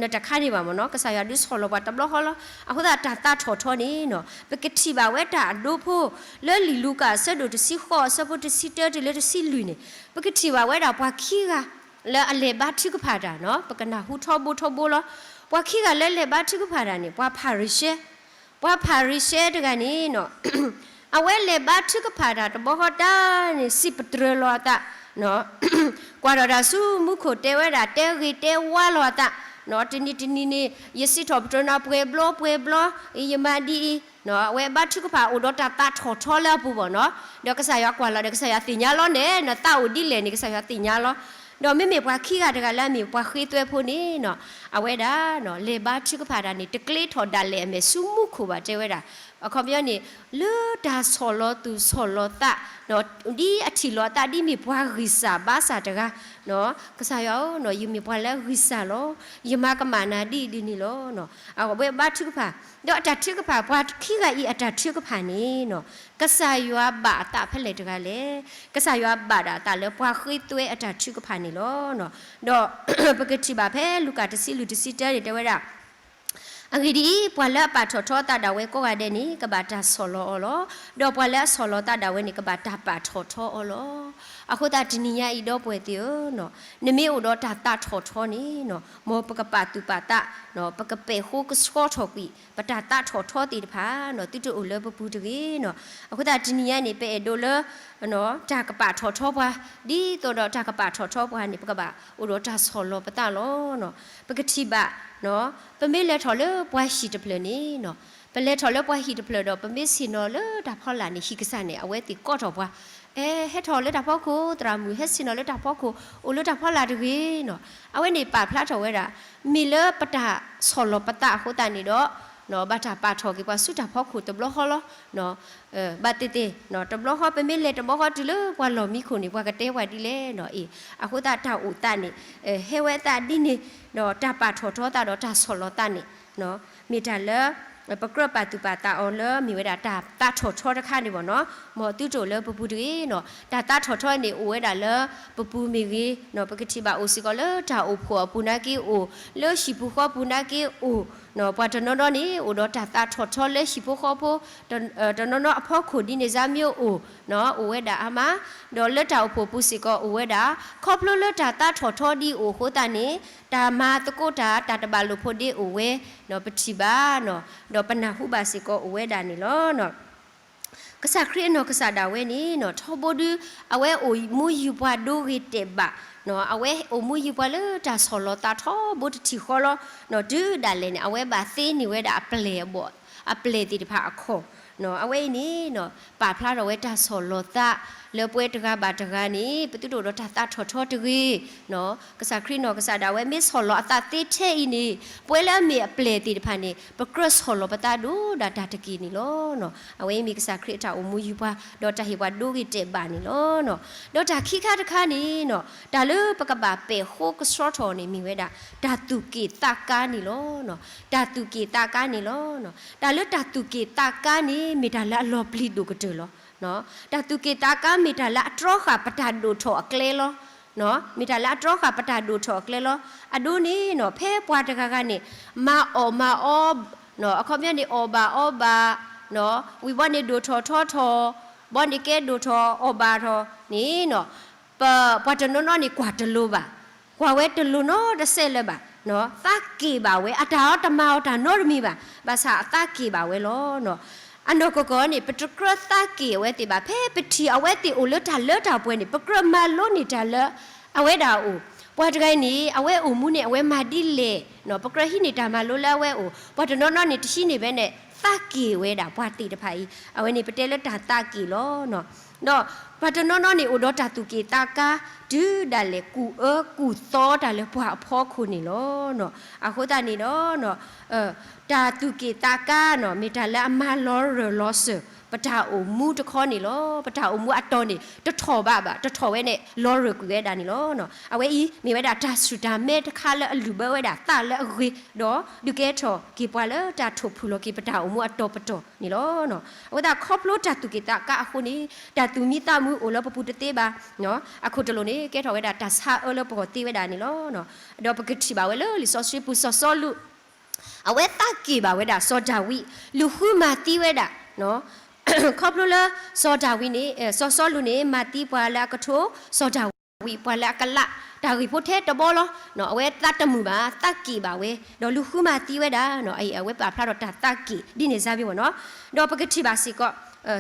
်နတခါန့ၣ်ဘၣ်မ့ၢ်နီၤ, ကစၢ်ယွၤဒုးဆီၣ်လီၤပှၤတဘျီဃီလီၤ. အဃိသတးတၢ်သးထီၣ်ထီန့ၣ် ပကထံၣ်ဘၣ်ဝဲတၢ်အဒိဖိ လၢလံာ်လူၤကၣ်အဆၢဒိၣ်တဆံဃိးအဆၢဖိတဆံတၢတုၤလၢတဆံလွံၢ်န့ၣ်, ပကထံၣ်ဘၣ်ဝဲဒၣ်ပှၤခံဂၤ လၢအလဲၤဘါထုကဖၣ်တၢ်နီၤ, ပကနၢ်ဟူထီဘိထီဘိလီၤ. ပှၤခံဂၤလၢလဲၤဘါထုကဖၣ်တၢ်န့ၣ် ပှၤဖၤရံၤၡဲ, ပှၤဖၤရံၤၡဲတဂၤန့ၣ်နီၤ အဝဲလဲၤဘါထုကဖၣ်တၢ်တဘျီဃီတၢ်န့ၣ် စံးပတြၢၤလီၤအသး, ကွၢ်ထီၣ်တၢ်ဆူမူခိၣ်တဲဝဲဒၣ် တဲဂ့ၤတဲဝါလီၤအသး, တနံၤတနံၤန့ၣ် ယစံးထီၣ်ပတြၢၤနၤပှဲၤဘျီပှဲၤဘျီ, ယမၤဒ်အံၤ, အဝဲဘါထုကဖၣ်အိၣ်ဒီးတၢ်သးထီၣ်ထီလၢအပူၤဘၣ်နီၤ, ဒီးကစၢ်ယွၤကွၢ်လီၤဒီး ကစၢ်ယွၤသ့ၣ်ညါလီၤန့ၣ် နသးအိၣ်ဒ်လဲၣ်န့ၣ် ကစၢ်ယွၤသ့ၣ်ညါလီၤ. ဒီးမ့မ့ၢ်ပှၤခံဂၤတဂၤလၢအမ့ၢ်ပှၤဃ့သွဲဖိန့ၣ်နီၤ, အဝဲဒၣ် လဲၤဘါထုကဖၣ်တၢ်န့ၣ် တကျ့ထီၣ်ဒၣ်လဲာ်အမဲာ်ဆူမူခိၣ်ဘၣ်တဲဝဲဒၣ်, အခီပညီန့ၣ် လၢတၢ်ဆီၣ်လီၤသူၣ်ဆီၣ်လီၤသး ဒ်အထံၣ်လီၤအသးဒ်မ့ၢ်ပှၤဂံၢ်စၢ်ဘါစၢ်တဂၤ, ကစၢ်ယွၤဧၢ, ယမ့ၢ်ပှၤလၢဂံၢ်စၢ်လီၤ, ယမၤကမၣ်နၤဒ်အံၤဒ်န့ၣ်လီၤ. အဝဲဘါထုကဖၣ်, ဒီးအတၢ်ထုကဖၣ် ပှၤခံဂၤအံၤအတၢ်ထုကဖၣ်န့ၣ်နီၤ, ကစၢ်ယွၤဘၣ်အသးဖဲလဲၣ်တဂၤလဲၣ်. ကစၢ်ယွၤဘၣ်ဒၣ်အသးလၢပှၤဃ့သွဲအတၢ်ထုကဖၣ်န့ၣ်လီၤ. ဒီးပကထံၣ်ဘၣ်ဖဲလူၤကၣ်တဆံလွံၢ်တဆံတၢန့ၣ်တဲဝဲဒၣ် အဂ့ၢ်ဒ်အံၤ, ပှၤလၢအပာ်ထီၣ်ထီအသးဒၣ်ဝဲကိးဂၤဒဲးန့ၣ် ကဘၣ်တၢ်ဆီၣ်လီၤအီၤလီၤ. ဒီးပှၤလၢအဆီၣ်လီၤသးဒၣ်ဝဲန့ၣ် ကဘၣ်တၢ်ပာ်ထီၣ်ထီအီၤလီၤ. အဃိသတးတနံၤညါအံၤဒီပုၢ်ဝဲၢ်သ့ၣ်ဧၢ, နမ့ၢ်အိၣ်ဒီးတၢ်သးထီၣ်ထီန့ၣ်, မ်ပကပာ်သူၣ်ပာ်သး, ပကပဲာ်ဃိကဆှီထီၣ်ကွံာ် ပတၢ်သးထီၣ်ထီသ့ၣ်တဖၣ်, သုတအိၣ်လၢပပူၤတဂ့ၤ. အဃိသတးတနံၤညါန့ၣ် ပအဲၣ်ဒိးလၢ တၢ်ကပာ်ထီၣ်ထီပှၤ, ဒ်သိးဒီးတၢ်ကပာ်ထီၣ်ထီပှၤန့ၣ် ပကဘၣ်အိၣ်ဒီးတၢ်ဆီၣ်လီၤပသးလီၤ. ပကထံၣ်ဘၣ်, ပမ့ၢ်လဲၤထီၣ်လၢပှၤဟံၣ်တဖျၢၣ်န့ၣ်, ပလဲၤထီၣ်လၢပှၤဟံၣ်တဖျၢၣ်ဒီး ပမ့ၢ်ဆ့ၣ်နီၤလၢတၢ်ဖီလာ်န့ၣ် ဟံၣ်ကစၢ်န့ၣ် အဝဲသ့ၣ်ကိးထီၣ်ပှၤ, ဟဲထီၣ်လၢတၢ်ဖီခိၣ်, သရၣ်မုၣ်ဟဲဆ့ၣ်နီၤလၢတၢ်ဖီခိၣ်, အိၣ်လၢတၢ်ဖီလာ်တဂ့ၤနီၤ. အဝဲန့ၣ်ပာ်ဖျါထီၣ်ဝဲဒၣ် မ့ၢ်လၢပတၢ်ဆီၣ်လီၤပသးအဃိသတးန့ၣ်ဒီး ဘၣ်တၢ်ပာ်ထီၣ်က့ၤပှၤဆူတၢ်ဖီခိၣ်တဘျီဃီလီၤ. ဘၣ်သ့ၣ်သ့ၣ် တဘျီဃီ ပမ့ၢ်လဲၤတဘျီဃီတုၤလၢပှၤလီၢ်မံခိၣ်န့ၣ် ပှၤကတဲပှၤဒ်လဲၣ်နီၤ. အ့ၣ် အဃိသတးတၢ်အိၣ်သးန့ၣ် ဟဲဝဲသးဒ်န့ၣ်ဒီး တၢ်ပာ်ထီၣ်ထီသးဒီးတၢ်ဆီၣ်လီၤသးန့ၣ် မ့ၢ်တၢ်လၢ ပကြၢးပာ်သူၣ်ပာ်သးအီၤလၢမ့ၢ်ဝဲဒၣ်တၢ်သးထီၣ်ထီတခါန့ၣ်ဘၣ်နီၤ. မ်သုတအိၣ်လၢပပူၤတဂ့ၤနီၤ. တၢ်သးထီၣ်ထီန့ၣ်အိၣ်ဝဲဒၣ်လၢပပူၤမ့ၢ်ဂ့ၤနီၤ, ပကထံၣ်ဘၣ်အိၣ်စ့ၢ်ကီးလၢတၢ်အိၣ်ဖှိၣ်အပူၤနာ်က့အိၣ်, လၢဟံၣ်ပူၤဃီပူၤနာ်က့အိၣ်နီၤ. ပှၤတနီၤနီၤန့ၣ် အိၣ်ဒီးတၢ်သးထီၣ်ထီလၢဟံၣ်ဖိဃီဖိ တနီၤနီၤအဖီခိၣ်ဒ်န့ၣ် စၢ်မ့ၢ်အိၣ်နီၤ, အိၣ်ဝဲဒၣ်အါမး, ဒီးလၢတၢ်အိၣ်ဖှိၣ်ပူၤစ့ၢ်ကီးအိၣ်ဝဲဒၣ်, ခီဖျိလၢတၢ်သးထီၣ်ထီဒ်အိၣ်အဃိသတးန့ၣ် တၢ်မၤသကိးတၢ် တၢ်တဘၣ်လိာ်ဖိးဒ့အိၣ်ဝဲနီၤ, ပထံၣ်ဘၣ်နီၤ, ဒီးပနၢ်ဟူဘၣ်စ့ၢ်ကီးအိၣ်ဝဲဒၣ်န့ၣ်လီၤ. ကစၢ်ခရံာ်အနီၢ်ကစၢ်ဒၣ်ဝဲန့ၣ်နီၤ, ထီဘိဒု အဝဲအိၣ်မူယုၢ်ပှၤဒိဂ့ၤတဲာ်ဘၣ်နီၤ, အဝဲအိၣ်မူယုၢ်ပှၤလၢတၢ်ဆီၣ်လီၤသးထီဘိတထံၣ်ဃီလီၤနီၤ. တုၤဒၣ်လဲာ်န့ၣ် အဝဲဘၣ်သ့န့ၢ်ဝဲဒၣ်အပျဲၢ်အဘီၣ်, အပျဲၢ်သ့ၣ်တဖၣ်အခီၣ်နီၤ. အဝဲအံၤန့ၣ်နီၤ ပာ်ဖျါထီၣ်ဝဲတၢ်ဆီၣ်လီၤသးလၢပဝဲတဂၤဘၣ်တဂၤန့ၣ် ပသုတအိၣ်ဒီးတၢ်သးထီၣ်ထီတဂ့ၤနီၤ. ကစၢ်ခရံာ်နီၢ်ကစၢ်ဒၣ်ဝဲမ့ၢ်ဆီၣ်လီၤအသးသ့ထဲအံၤန့ၣ် ပဝဲလၢအမ့ၢ်အပျဲၢ်သ့ၣ်တဖၣ်န့ၣ် ပကြၢးဆီၣ်လီၤပသးဒိၣ်ဒၣ်တၢ်တက့ၢ်န့ၣ်လီၤနီၤ. အဝဲအံၤမ့ၢ်ကစၢ်ခရံာ်အတၢ်အိၣ်မူယုၢ်ပှၤ ဒီးတၢ်ဟ့ၣ်ပှၤဒိဂ့ၤတဲာ်ဘၣ်န့ၣ်လီၤနီၤ. ဒီးတၢ်ခံခါတခါန့ၣ်နီၤ တၢ်လၢပကဘၣ်ပဲာ်ဃိကဆှီထီၣ်န့ၣ်မ့ၢ်ဝဲဒၣ် တၢ်သူၣ်က့ၣ်သးကါန့ၣ်လီၤနီၤ. တၢ်သူၣ်က့ၣ်သးကါန့ၣ်လီၤ. တၢ်လၢတၢ်သူၣ်က့ၣ်သးကါန့ၣ် မ့ၢ်တၢ်လၢအလီၤပျံၤဒိၣ်ကတၢၢ်လီၤ. တၢ်သူၣ်က့ၣ်သးကါမ့ၢ်တၢ်လၢအတြီဃာ်ပတၢ်ဒိၣ်ထီၣ်အကျဲလီၤ. မ့ၢ်တၢ်လၢအတြီဃာ်ပတၢ်ဒိၣ်ထီၣ်အကျဲလီၤ. အဒိန့ၣ်နီၤ ဖဲပှၤတဂၤဂၤန့ၣ် မၤအီၣ်မၤအီ အခီပညီန့ၣ် အီၣ်ဘၣ်အီဘၣ်, ဝံၤဘီန့ၣ်ဒိၣ်ထီၣ်ထီထီၣ်, ဘီန့ၣ်ကဲဒိၣ်ထီၣ်အီၣ်ဘၣ်ထီၣ်န့ၣ်နီၤ ပ ပှၤတနီၤနီၤန့ၣ် ကွၢ်တလိၤဘၣ်, ကွၢ်ဝဲတလိၤနီတစဲးလၢၤဘၣ်, သးက့ၣ်ဘၣ်ဝဲ, အတၢ်အီတမၤအီၤတၢ်နီတမံၤဘၣ်, ဘၣ်ဆၣ်အသးက့ၣ်ဘၣ်ဝဲလီၤ. အနီၢ်ကီၢ်ကီၢ်န့ၣ် ပတကြၢးသးက့ၣ်အဝဲသ့ၣ်ဘၣ်, ဖဲပထံၣ်အဝဲသ့ၣ်အိၣ်လၢတၢ်လၢတၢ်ပှဲၤန့ၣ် ပကြၢးမၤလိန့ၢ်တၢ်လၢအဝဲဒၣ်အအိၣ်, ပှၤတဂၤအံၤန့ၣ် အဝဲအိၣ်မူန့ၣ် အဝဲမၤဒ်လဲၣ်, ပကြၢးဟံးန့ၢ်တၢ်မၤလိလၢအဝဲအအိၣ်, ပှၤတနီၤနီၤန့ၣ် တဟံးန့ၢ်ဘဲန့ၣ် သးက့ၣ်ဝဲဒၣ်ပှၤသ့ၣ်တဖၣ်အံၤ, အဝဲန့ၣ်ပတဲလၢတၢ်သးက့ၣ်လီၤ. ဒီးပှၤတနီၤနီၤန့ၣ် အိၣ်ဒီးတၢ်သူၣ်က့ၣ်သးကါ တုၤဒၣ်လဲာ်ကူၣ်အၢကူၣ်သီတၢ်လၢပှၤအဖီခိၣ်န့ၣ်လီၤ. အဃိသတးန့ၣ်ဒီး တၢ်သူၣ်က့ၣ်သးကါနီၤ မ့ၢ်တၢ်လၢအမၤလီၤရၢၢ်လီၤစၢၤ ပတၢ်အိၣ်မူတခီန့ၣ်လီၤ. ပတၢ်အိၣ်မူအတီၤန့ၣ် တထီၣ်ဘးဘၣ်, တထီၣ်ဝဲန့ၣ် လီၤရၢၢ်ကွံာ်ဝဲဒၣ်န့ၣ်လီၤ. အဝဲအံၤမ့ၢ်ဝဲဒၣ်တၢ်ဆူၣ်တၢ်မဲတခါလၢအလုၢ်ဘၢဝဲဒၣ်သးလၢအဂ့ၤ, ဒီးဒုးကဲထီၣ်က့ၤပှၤလၢတၢ်ထီၣ်ဖှူၣ်လီၤက့ၤပတၢ်အိၣ်မူအတီၤပတီၢ်န့ၣ်လီၤ. အဃိသတးခီဖျိတၢ်သူၣ်က့ၣ်သးကါအဃိန့ၣ် တၢ်သူၣ်မံသးမုာ်အိၣ်လၢပပူၤတသ့ဘၣ်. အခိၣ်တလိၣ်န့ၣ် ကဲထီၣ်ဝဲဒၣ်တၢ်ဆါအၢလၢပဂီၢ်သ့ဝဲဒၣ်န့ၣ်လီၤ. ဒီးပကထံၣ်ဘၣ်ဝဲလၢလံာ်စီဆှံပူၤ စီၤစီလူး အဝဲသးက့ၣ်ဘၣ်ဝဲဒၣ်စီၤဒၤဝံး လူၤဃုမၤသံဝဲဒၣ်, ခီဖျိလၢ စီၤဒၤဝံးန့ၣ် စီၤစီလူးန့ၣ် မၤသံပှၤလၢအကထိ စီၤဒၤဝံး ပှၤလၢအကလး တၢ်ဂ့ၢ်ဖိထဲတဘီလီၤ. အဝဲသးတမုာ်ဘၣ် သးက့ၣ်ဘၣ်ဝဲ ဒီးလူၤဃုမၤသံဝဲဒၣ်, အဝဲပာ်ဖျါထီၣ်တၢ်သးက့ၣ်ဒ်န့ၣ်စၢ်မ့ၢ်ဝဲနီၤ. ဒီးပကထံၣ်ဘၣ်စ့ၢ်ကီး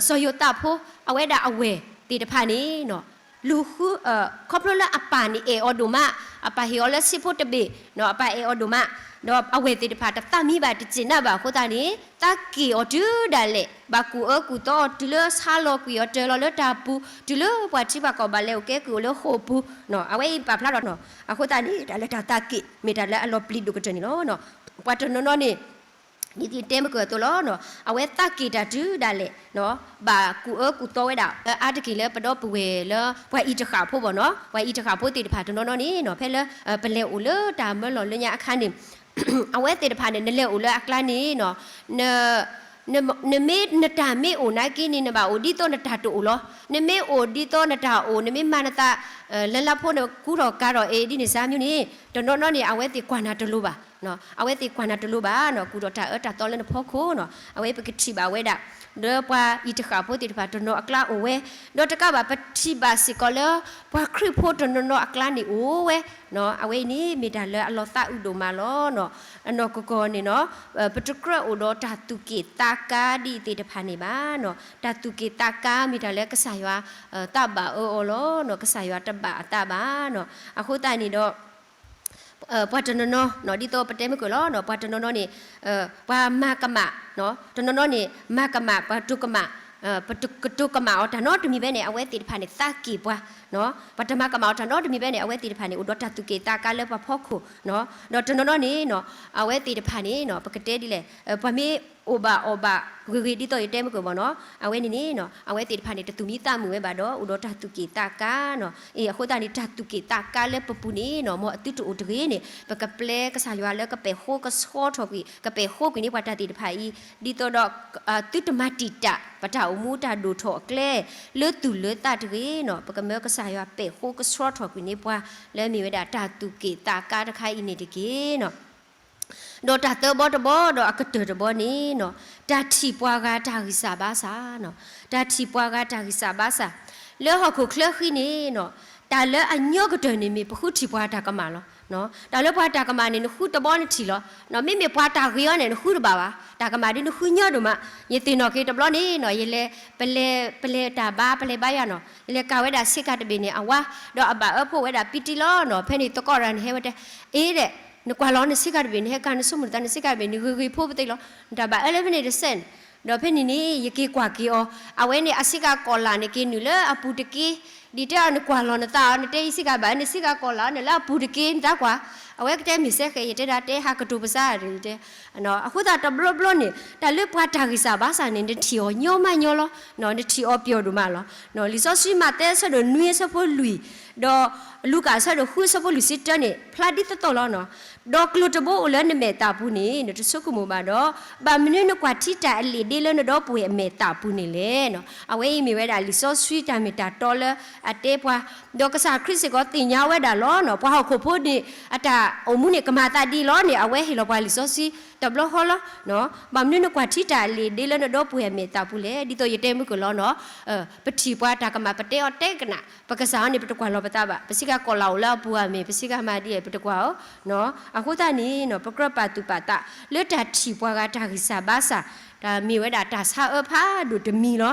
စီၤယိၤသးဖိ အဝဲဒၣ်အဝဲၢ်သ့ၣ်တဖၣ်န့ၣ် လူၤဃု ခီဖျိလၢအပၢ်န့ၣ်အဲၣ်အီၤဒိၣ်မး, အပၢ်ဟ့ၣ်အီၤလၢဆံးဖိတဘ့ၣ်, အပၢ်အဲၣ်အီၤဒိၣ်မး, ဒီးအဝဲၢ်သ့ၣ်တဖၣ်တသးမံဘၣ်တစ့ၢ်နၢ်ဘၣ်အဃိသတးန့ၣ် သးက့ၣ်အီၤတုၤဒၣ်လဲာ် ဘၣ်ကူၣ်အၢကူၣ်သီအီၤတုၤလၢဆါလီၤကွံာ်အီၤတၢၤလီၤလၢတၢ်ပူၤ တုၤလၢပှၤထံပှၤကီၢ်ဘၣ်လဲၤအိၣ်ကဲကုၢ်အိၣ်လၢဃိာ်ပူၤ, အဝဲအံၤပာ်ဖျါထီၣ်နီၤ. အဃိသတးန့ၣ် တၢ်လၢတၢ်သးက့ၣ် မ့ၢ်တၢ်လၢအလီၤပျံၤဒိၣ်ကတၢၢ်န့ၣ်လီၤ. ပှၤတနီၤနီၤန့ၣ် ဒ်သိးတဲမုၢ်ကၢၢ်အသိးလီၤ. အဝဲသးက့ၣ်တၢ်တုၤဒၣ်လဲာ် ဘၣ်ကူၣ်အၢကူၣ်သီဝဲဒၣ် အါတက့ၢ်လၢပဒီပုၢ်ဝဲၢ်လၢ ပှၤအံၤတဃၣ်ဖိဘၣ်နီၤ, ပှၤအံၤတဃၣ်ဖိသ့ၣ်တဖၣ်တနီၤနီၤန့ၣ်နီၤ ဖဲလၢ ပလဲၤအိၣ်လၢတၢ်မၢလီၤလၢညါအခါန့ၣ် အဝဲသ့ၣ်တဖၣ်န့ၣ် နလဲၤအိၣ်လၢအကျါန့ၣ်နီၤ နမ့ၢ်နတၢ်မ့ၢ်အိၣ်နာ်က့န့ၣ် နဘၣ်အိၣ်ဒ်သိးနတၢ်တအိၣ်လီၤ. နမ့ၢ်အိၣ်ဒ်သိးနတၢ်အိၣ် နမ့ၢ်မၤနသး လၢလၢဖိနကူထီၣ်ကၤထီၣ်အံၤဒ်န့ၣ်စၢ်မ့ၢ်န့ၣ် တနီၤနီၤန့ၣ် အဝဲသ့ၣ်ကွၢ်နၤတလိၤဘၣ်. အဝဲသ့ၣ်ကွၢ်နၤတလိၤဘၣ်နီၤ ကူၣ်ထီၣ်တၢ်အၢတၢ်သီလၢနဖီခိၣ်နီၤ. အဝဲပကထံၣ်ဘၣ်ဝဲဒၣ် လၢပှၤအံၤတဃၣ်ဖိသ့ၣ်တဖၣ်တနီၤအကျါအိၣ်ဝဲ ဒီးတကးဘၣ်ပထံၣ်ဘၣ်စ့ၢ်ကီးလၢ ပှၤခရံာ်ဖိတနီၤနီၤအကျါန့ၣ်အိၣ်ဝဲ အဝဲအံၤန့ၣ် မ့ၢ်တၢ်လၢအလီၤသးအုးဒိၣ်မးလီၤ. အနီၢ်ကီၢ်ကီၢ်န့ၣ်နီၤ ပတကြၢးအိၣ်ဒီးတၢ်သူၣ်က့ၣ်သးကါဒ်အံၤသ့ၣ်တဖၣ်န့ၣ်ဘၣ်နီၤ. တၢ်သူၣ်က့ၣ်သးကါမ့ၢ်တၢ်လၢကစၢ်ယွၤ သးဘၣ်အၢအီၤလီၤ. ကစၢ်ယွၤတဘၣ်အသးဘၣ်နီၤ. အဃိသတးန့ၣ်ဒီး ပှၤတနီၤနီၤ ဒ်သိးပတဲမုၢ်ကၢၢ်လီၤ ပှၤတနီၤနီၤန့ၣ် ပှၤမၤကမၣ် တနီၤနီၤန့ၣ် မၤကမၣ် ပှၤတိၢ်ကမၣ် ပကတိၤကမၣ်အီၤတၢ်နီတမံၤဘၣ်န့ၣ် အဝဲသ့ၣ်တဖၣ်န့ၣ် သးက့ၢ်ပှၤ, ပတမၤကမၣ်အီၤတၢ်နီတမံၤဘၣ်န့ၣ် အဝဲသ့ၣ်တဖၣ်န့ၣ် အိၣ်ဒီးတၢ်သူၣ်က့ၣ်သးကါလၢပှၤဖီခိၣ်, ဒီးတနီၤနီၤန့ၣ် အဝဲသ့ၣ်တဖၣ်န့ၣ် ပကတဲဒ်လဲၣ်, ပှၤမ့ၢ်အိၣ်ဘၣ်အီၣ်ဘၣ်ဂ့ၤဂ့ၤ ဒ်သိးယတဲမုၢ်ကၢၢ်ဘၣ်နီၤ အဝဲန့ၣ်န့ၣ် အဝဲသ့ၣ်တဖၣ်န့ၣ် တသူၣ်မံသးမုာ်ဝဲဘၣ်ဒီး အိၣ်ဒီးတၢ်သူၣ်က့ၣ်သးကါနီၤ. အ့ အဃိသတးန့ၣ် တၢ်သူၣ်က့ၣ်သးကါလၢပပူၤန့ၣ်နီၤ မ်အသုတအိၣ်တဂ့ၤန့ၣ် ပကပျဲကစၢ်ယွၤလၢကပဲာ်ဃိကဆှီထီၣ်ကွံာ်, ကပဲာ်ဃိကွံာ်န့ၢ်ပှၤတၢ်သ့ၣ်တဖၣ်အံၤ ဒ်သိးဒီး သုတမၤတံာ်တာ် ပတၢ်အိၣ်မူတၢ်ဒိၣ်ထီၣ်အကျဲ လၢသူၣ်လၢသးတဂ့ၤနီၤ. ပကမၢကစၢ်ယွၤပဲာ်ဃိကဆှီထီၣ်ကွံာ်န့ၢ်ပှၤ လၢမ့ၢ်ဝဲဒၣ်တၢ်သူၣ်က့ၣ်သးကါတခါအံၤန့ၣ်တက့ၢ်နီၤ. ဒီးတၢ်သၢဘီတဘီ ဒီးအကတၢၢ်တဘီန့ၣ်နီၤ တၢ်ထံၣ်ပှၤဂၤတၢ်ဂံၢ်စၢ်ဘါစၢ်နီၤ. တၢ်ထံၣ်ပှၤဂၤတၢ်ဂံၢ်စၢ်ဘါစၢ် လၢဟီၣ်ခိၣ်ချၢဃံန့ၣ်နီၤ တၢ်လၢအညီကတၢၢ်န့ၣ်မ့ၢ်ပဃုထံၣ်ပှၤတၢ်ကမၣ်လီၤ. တၢ်လၢပှၤတၢ်ကမၣ်န့ၣ် နဃုတဘီနထံၣ်လီၤ. မ့မ့ၢ်ပှၤတၢ်ဂ့ၤအီၤန့ၣ် နဃုတဘၣ်ဘၣ်. တၢ်ကမၣ်ဒ်နဃုညီဒိၣ်မး. ယသ့ၣ်နီၣ်က့ၤတဘျီန့ၣ်နီၤ ယလဲၤ ပလဲၤ ပလဲၤတၢ်ဘါ ပလဲၤဘါယွၤနီၤ ယလဲၤကၤဝဲဒၣ်ဆ့ကၤတဘ့ၣ်န့ၣ် အဝါ ဒီးအဘၣ်အၢဖိဝဲဒၣ်ပံတံလီၤနီၤ. ဖဲန့ၣ်သကိးတဂၤန့ၣ်ဟဲဝဲတဲ အ့ဒီး နကွၢ်လီၤနဆ့ကၤတဘ့ၣ်န့ၣ် ဟဲကၤနဆိကမိၣ်နသး နဆ့ကၤတဘ့ၣ်န့ၣ် ဂ့ၤဂ့ၤဖိပသ့လီၤ. နတၢ်ဘၣ်အၢလၢဖဲန့ၣ်တစဲးန့ၣ် ဒီးဖဲန့ၣ်န့ၣ် ယက့ၤကွၢ်က့ၤအီၤ အဝဲန့ၣ်အဆ့ကၤကီၢ်လာ်န့ၣ် က့ၤနုာ်လၢအပူၤတက့ၢ်. ဒ်တဲအီၤနကွၢ်လီၤနသးအီၤ နတဲယဆ့ကၤဘၣ်အၢ နဆ့ကၤကီၢ်လာ်န့ၣ် လၢအပူၤတက့ၢ် နတၢ်ကွၢ်. အဝဲကတဲမ့ၢ်စဲဃဲး ယတဲဒၣ်တဲဟးကတိၤပစၢ်တဲ အဃိသတးတဘျီဘျီန့ၣ် တၢ်လၢပှၤတၢ်ဂံၢ်စၢ်ဘါစၢ်န့ၣ် နထံၣ်အီၤညီမးညီလီၤ. နထံၣ်အီၤပျီဒိၣ်မးလီၤ. လံာ်စီဆှံမးသဲအဆၢဒိၣ်နွံအဆၢဖိလွံၢ် ဒီးလူၤကၣ်အဆၢဒိၣ်ဃုအဆၢဖိလွံၢ်ဆံတၢန့ၣ် ဖျါဒ်သိးသိးလီၤနီၤ. ဒီးကျိၤတဘိအိၣ်လၢနမဲာ်သၣ်ပူၤန့ၣ် နတဆိကမိၣ်ဘၣ်ဒီး ဘၣ်မနုၤနကွၢ်ထံတၢ်အလံာ်ဒ့လၢနဒီပုၢ်ဝဲၢ်အမဲာ်သၣ်ပူၤန့ၣ်လဲၣ်နီၤ. အဝဲအံၤမ့ၢ်ဝဲဒၣ်လံာ်စီဆှံတၢ်မ့ၢ်တၢ်တီလၢအတဲပှၤ, ဒီးကစၢ်ခရံာ်စ့ၢ်ကီးသ့ၣ်ညါဝဲဒၣ်လီၤနီၤ. ပှၤဟီၣ်ခိၣ်ဖိန့ၣ် အတၢ်အိၣ်မူန့ၣ် ကမၤသးဒ်အံၤလီၤန့ၣ် အဝဲဟ့ၣ်လီၤပှၤလံာ်စီဆှံတဘျီဃီလီၤ. ဘၣ်မနုၤနကွၢ်ထံတၢ်အလံာ်ဒ့လၢနဒီပုၢ်ဝဲၢ်အမဲာ်သၣ်ပူၤလဲၣ်. ဒ်သိးယတဲမုၢ်ကၢၢ်လီၤနီၤ ပထံၣ်ပှၤတၢ်ကမၣ် ပတဲအီၤတဲကနၣ်, ပကစၢ်အီၤန့ၣ် ပတကွၢ်လီၤပသးဘၣ်. ပဆ့ကၤကီၢ်လာ်အိၣ်လၢအပူၤဧါမ့ၢ် ပဆ့ကၤမၤဒ်လဲၣ် ပတကွၢ်ဧါ. အဃိသတးန့ၣ်နီၤ ပကြၢးပာ်သူၣ်ပာ်သး လၢတၢ်ထံၣ်ပှၤဂၤတၢ်ဂံၢ်စၢ်ဘါစၢ်, တၢ်မ့ၢ်ဝဲဒၣ်တၢ်ဆါအၢဖးဒိၣ်တမံၤလီၤ.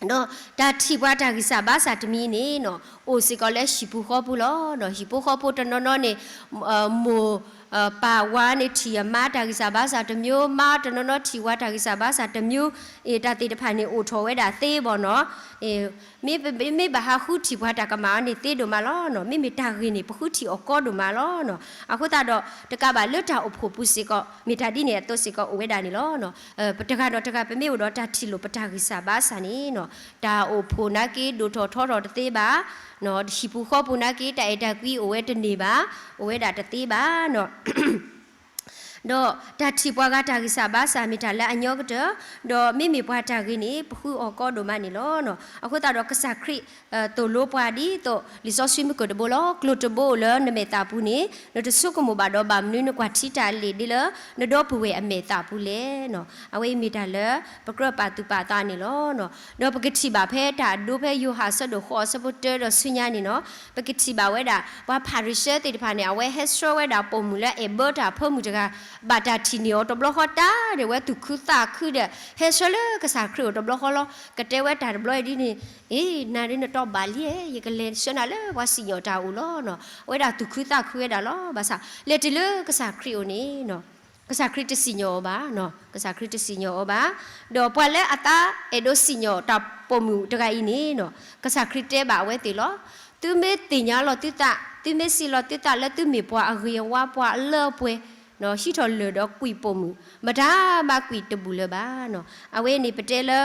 ဒီးတၢ်ထံၣ်ပှၤတၢ်ဂံၢ်စၢ်ဘါစၢ်တမံၤန့ၣ်နီၤ အိၣ်စ့ၢ်ကီးလၢဟံၣ်ပူၤဃီပူၤလီၤ. ဟံၣ်ဖိဃီဖိတနီၤနီၤန့ၣ် မိၢ်ပၢ်ဝၤန့ၣ်ထံၣ်အမါတၢ်ဂံၢ်စၢ်ဘါစၢ်တမျိုး, မါတနီၤနီၤထံၣ်ဝၤတၢ်ဂံၢ်စၢ်ဘါစၢ်တမျိုး, အ့ၣ်တၢ်သ့ၣ်တဖၣ်န့ၣ်အိၣ်ထီၣ်ဝဲဒၣ်သ့ဘၣ်နီၤ. မ့ၢ်ဘၣ်ဟးဃုထံၣ်ပှၤတၢ်ကမၣ်အီၤန့ၣ်သ့ဒိၣ်မးလီၤ. မ့မ့ၢ်တၢ်ဂ့ၤန့ၣ် ပဃုထံၣ်အီၤကီဒိၣ်မးလီၤ. အဃိသတးဒီး တကးဘၣ်လၢတၢ်အိၣ်ဖှိၣ်ပူၤစ့ၢ်ကီး မ့ၢ်တၢ်ဒ်န့ၣ်အသိးစ့ၢ်ကီးအိၣ်ဝဲဒၣ်န့ၣ်လီၤ. ပတဂၤဒီးတဂၤ ပမ့ၢ်အိၣ်ဒီးတၢ်ထံၣ်လိာ်ပတၢ်ဂံၢ်စၢ်ဘါစၢ်န့ၣ်နီၤ တၢ်အိၣ်ဖှိၣ်နာ်က့ ဒိၣ်ထီၣ်ထီထီၣ်တသ့ဘၣ်. ဟံၣ်ပူၤဃီပူၤနာ်က့ တၢ်အဲၣ်တၢ်ကွံအိၣ်ဝဲတန့ၢ်ဘၣ်, အိၣ်ဝဲဒၣ်တသ့ဘၣ်နီၤ. ဒီးတၢ်ထံၣ်ပှၤဂၤတၢ်ဂံၢ်စၢ်ဘါစၢ်မ့ၢ်တၢ်လၢအညီကတၢၢ်, ဒီးမ့မ့ၢ်ပှၤတၢ်ဂ့ၤန့ၣ် ပဃုအီၤကီဒိၣ်မးန့ၣ်လီၤ. အဃိသတးဒီးကစၢ်ခရံာ်သိၣ်လိပှၤဒ်သိး လံာ်စီဆှံမုၢ်ကၢၢ်တဘိလီၤ. ကျိၤတဘိအိၣ်လၢနမဲာ်သၣ်ပူၤန့ၣ် နတဆိကမိၣ်ဘၣ်ဒီး ဘၣ်မနုၤနကွၢ်ထံတၢ်အလံာ်ဒ့လၢ နဒီပုၢ်ဝဲၢ်အမဲာ်သၣ်ပူၤလဲၣ်နီၤ. အဝဲအံၤမ့ၢ်တၢ်လၢ ပကြၢးပာ်သူၣ်ပာ်သးန့ၣ်လီၤ. ဒီးပကထံၣ်ဘၣ်ဖဲတၢ်အဒိဖဲယိၤဟၣ်အဆၢဒိၣ်ဃိးအဆၢဖိတၢဒီးဆူညါန့ၣ်နီၤ ပကထံၣ်ဘၣ်ဝဲဒၣ် ပှၤဖၤရံၤၡဲသ့ၣ်တဖၣ်န့ၣ် အဝဲဟဲဆှၢဝဲဒၣ်ပိာ်မုၣ်လၢအဲၣ်ဘၢတၢ်အဖၢမုၢ်တဂၤ ဘၣ်တၢ်ထံၣ်န့ၢ်အီၤတဘျီဃီတၢ်ဒီး အဝဲသူၣ်ခုသးခုဒီး ဟဲဆှၢလၢကစၢ်ခရံာ်အိၣ်တဘျီဃီလီၤ. ကတဲဝဲတၢ်တဘျီအံၤဒ်န့ၣ် အ့ နၤဒ်နတီဘၣ်လံဧါ, ယကလဲၤဆှၢနၤလၢပှၤစံၣ်ညီၣ်တၢ်အိၣ်လီၤနီၤ. အဝဲဒၣ်သူၣ်ခုသးခုဝဲဒၣ်လီၤ. ဘၣ်ဆၣ် လဲၤတုၤလၢကစၢ်ခရံာ်အအိၣ်န့ၣ် ကစၢ်ခရံာ်တစံၣ်ညီၣ်အီၤဘၣ်, ကစၢ်ခရံာ်တစံၣ်ညီၣ်အီၤဘၣ်. ဒီးပှၤလၢအသးအဲၣ်ဒိးစံၣ်ညီၣ်တၢ်ပိာ်မုၣ်တဂၤအံၤန့ၣ် ကစၢ်ခရံာ်တဲဘၣ်အဝဲသ့ၣ်လီၤ. သုမ့ၢ်သ့ၣ်ညါလီၤသုသး, သုမ့ၢ်စံးလီၤသုသးလၢသုမ့ၢ်ပှၤအဂ့ၤအဝါ ပှၤအလၢအပှဲၤ ဟံးထီၣ်လၢာ်ဒီးကွံာ်ပိာ်မုၣ် မတၤမးကွံာ်တဘူၣ်လၢၤဘၣ်. အဝဲန့ၣ်ပတဲလၢ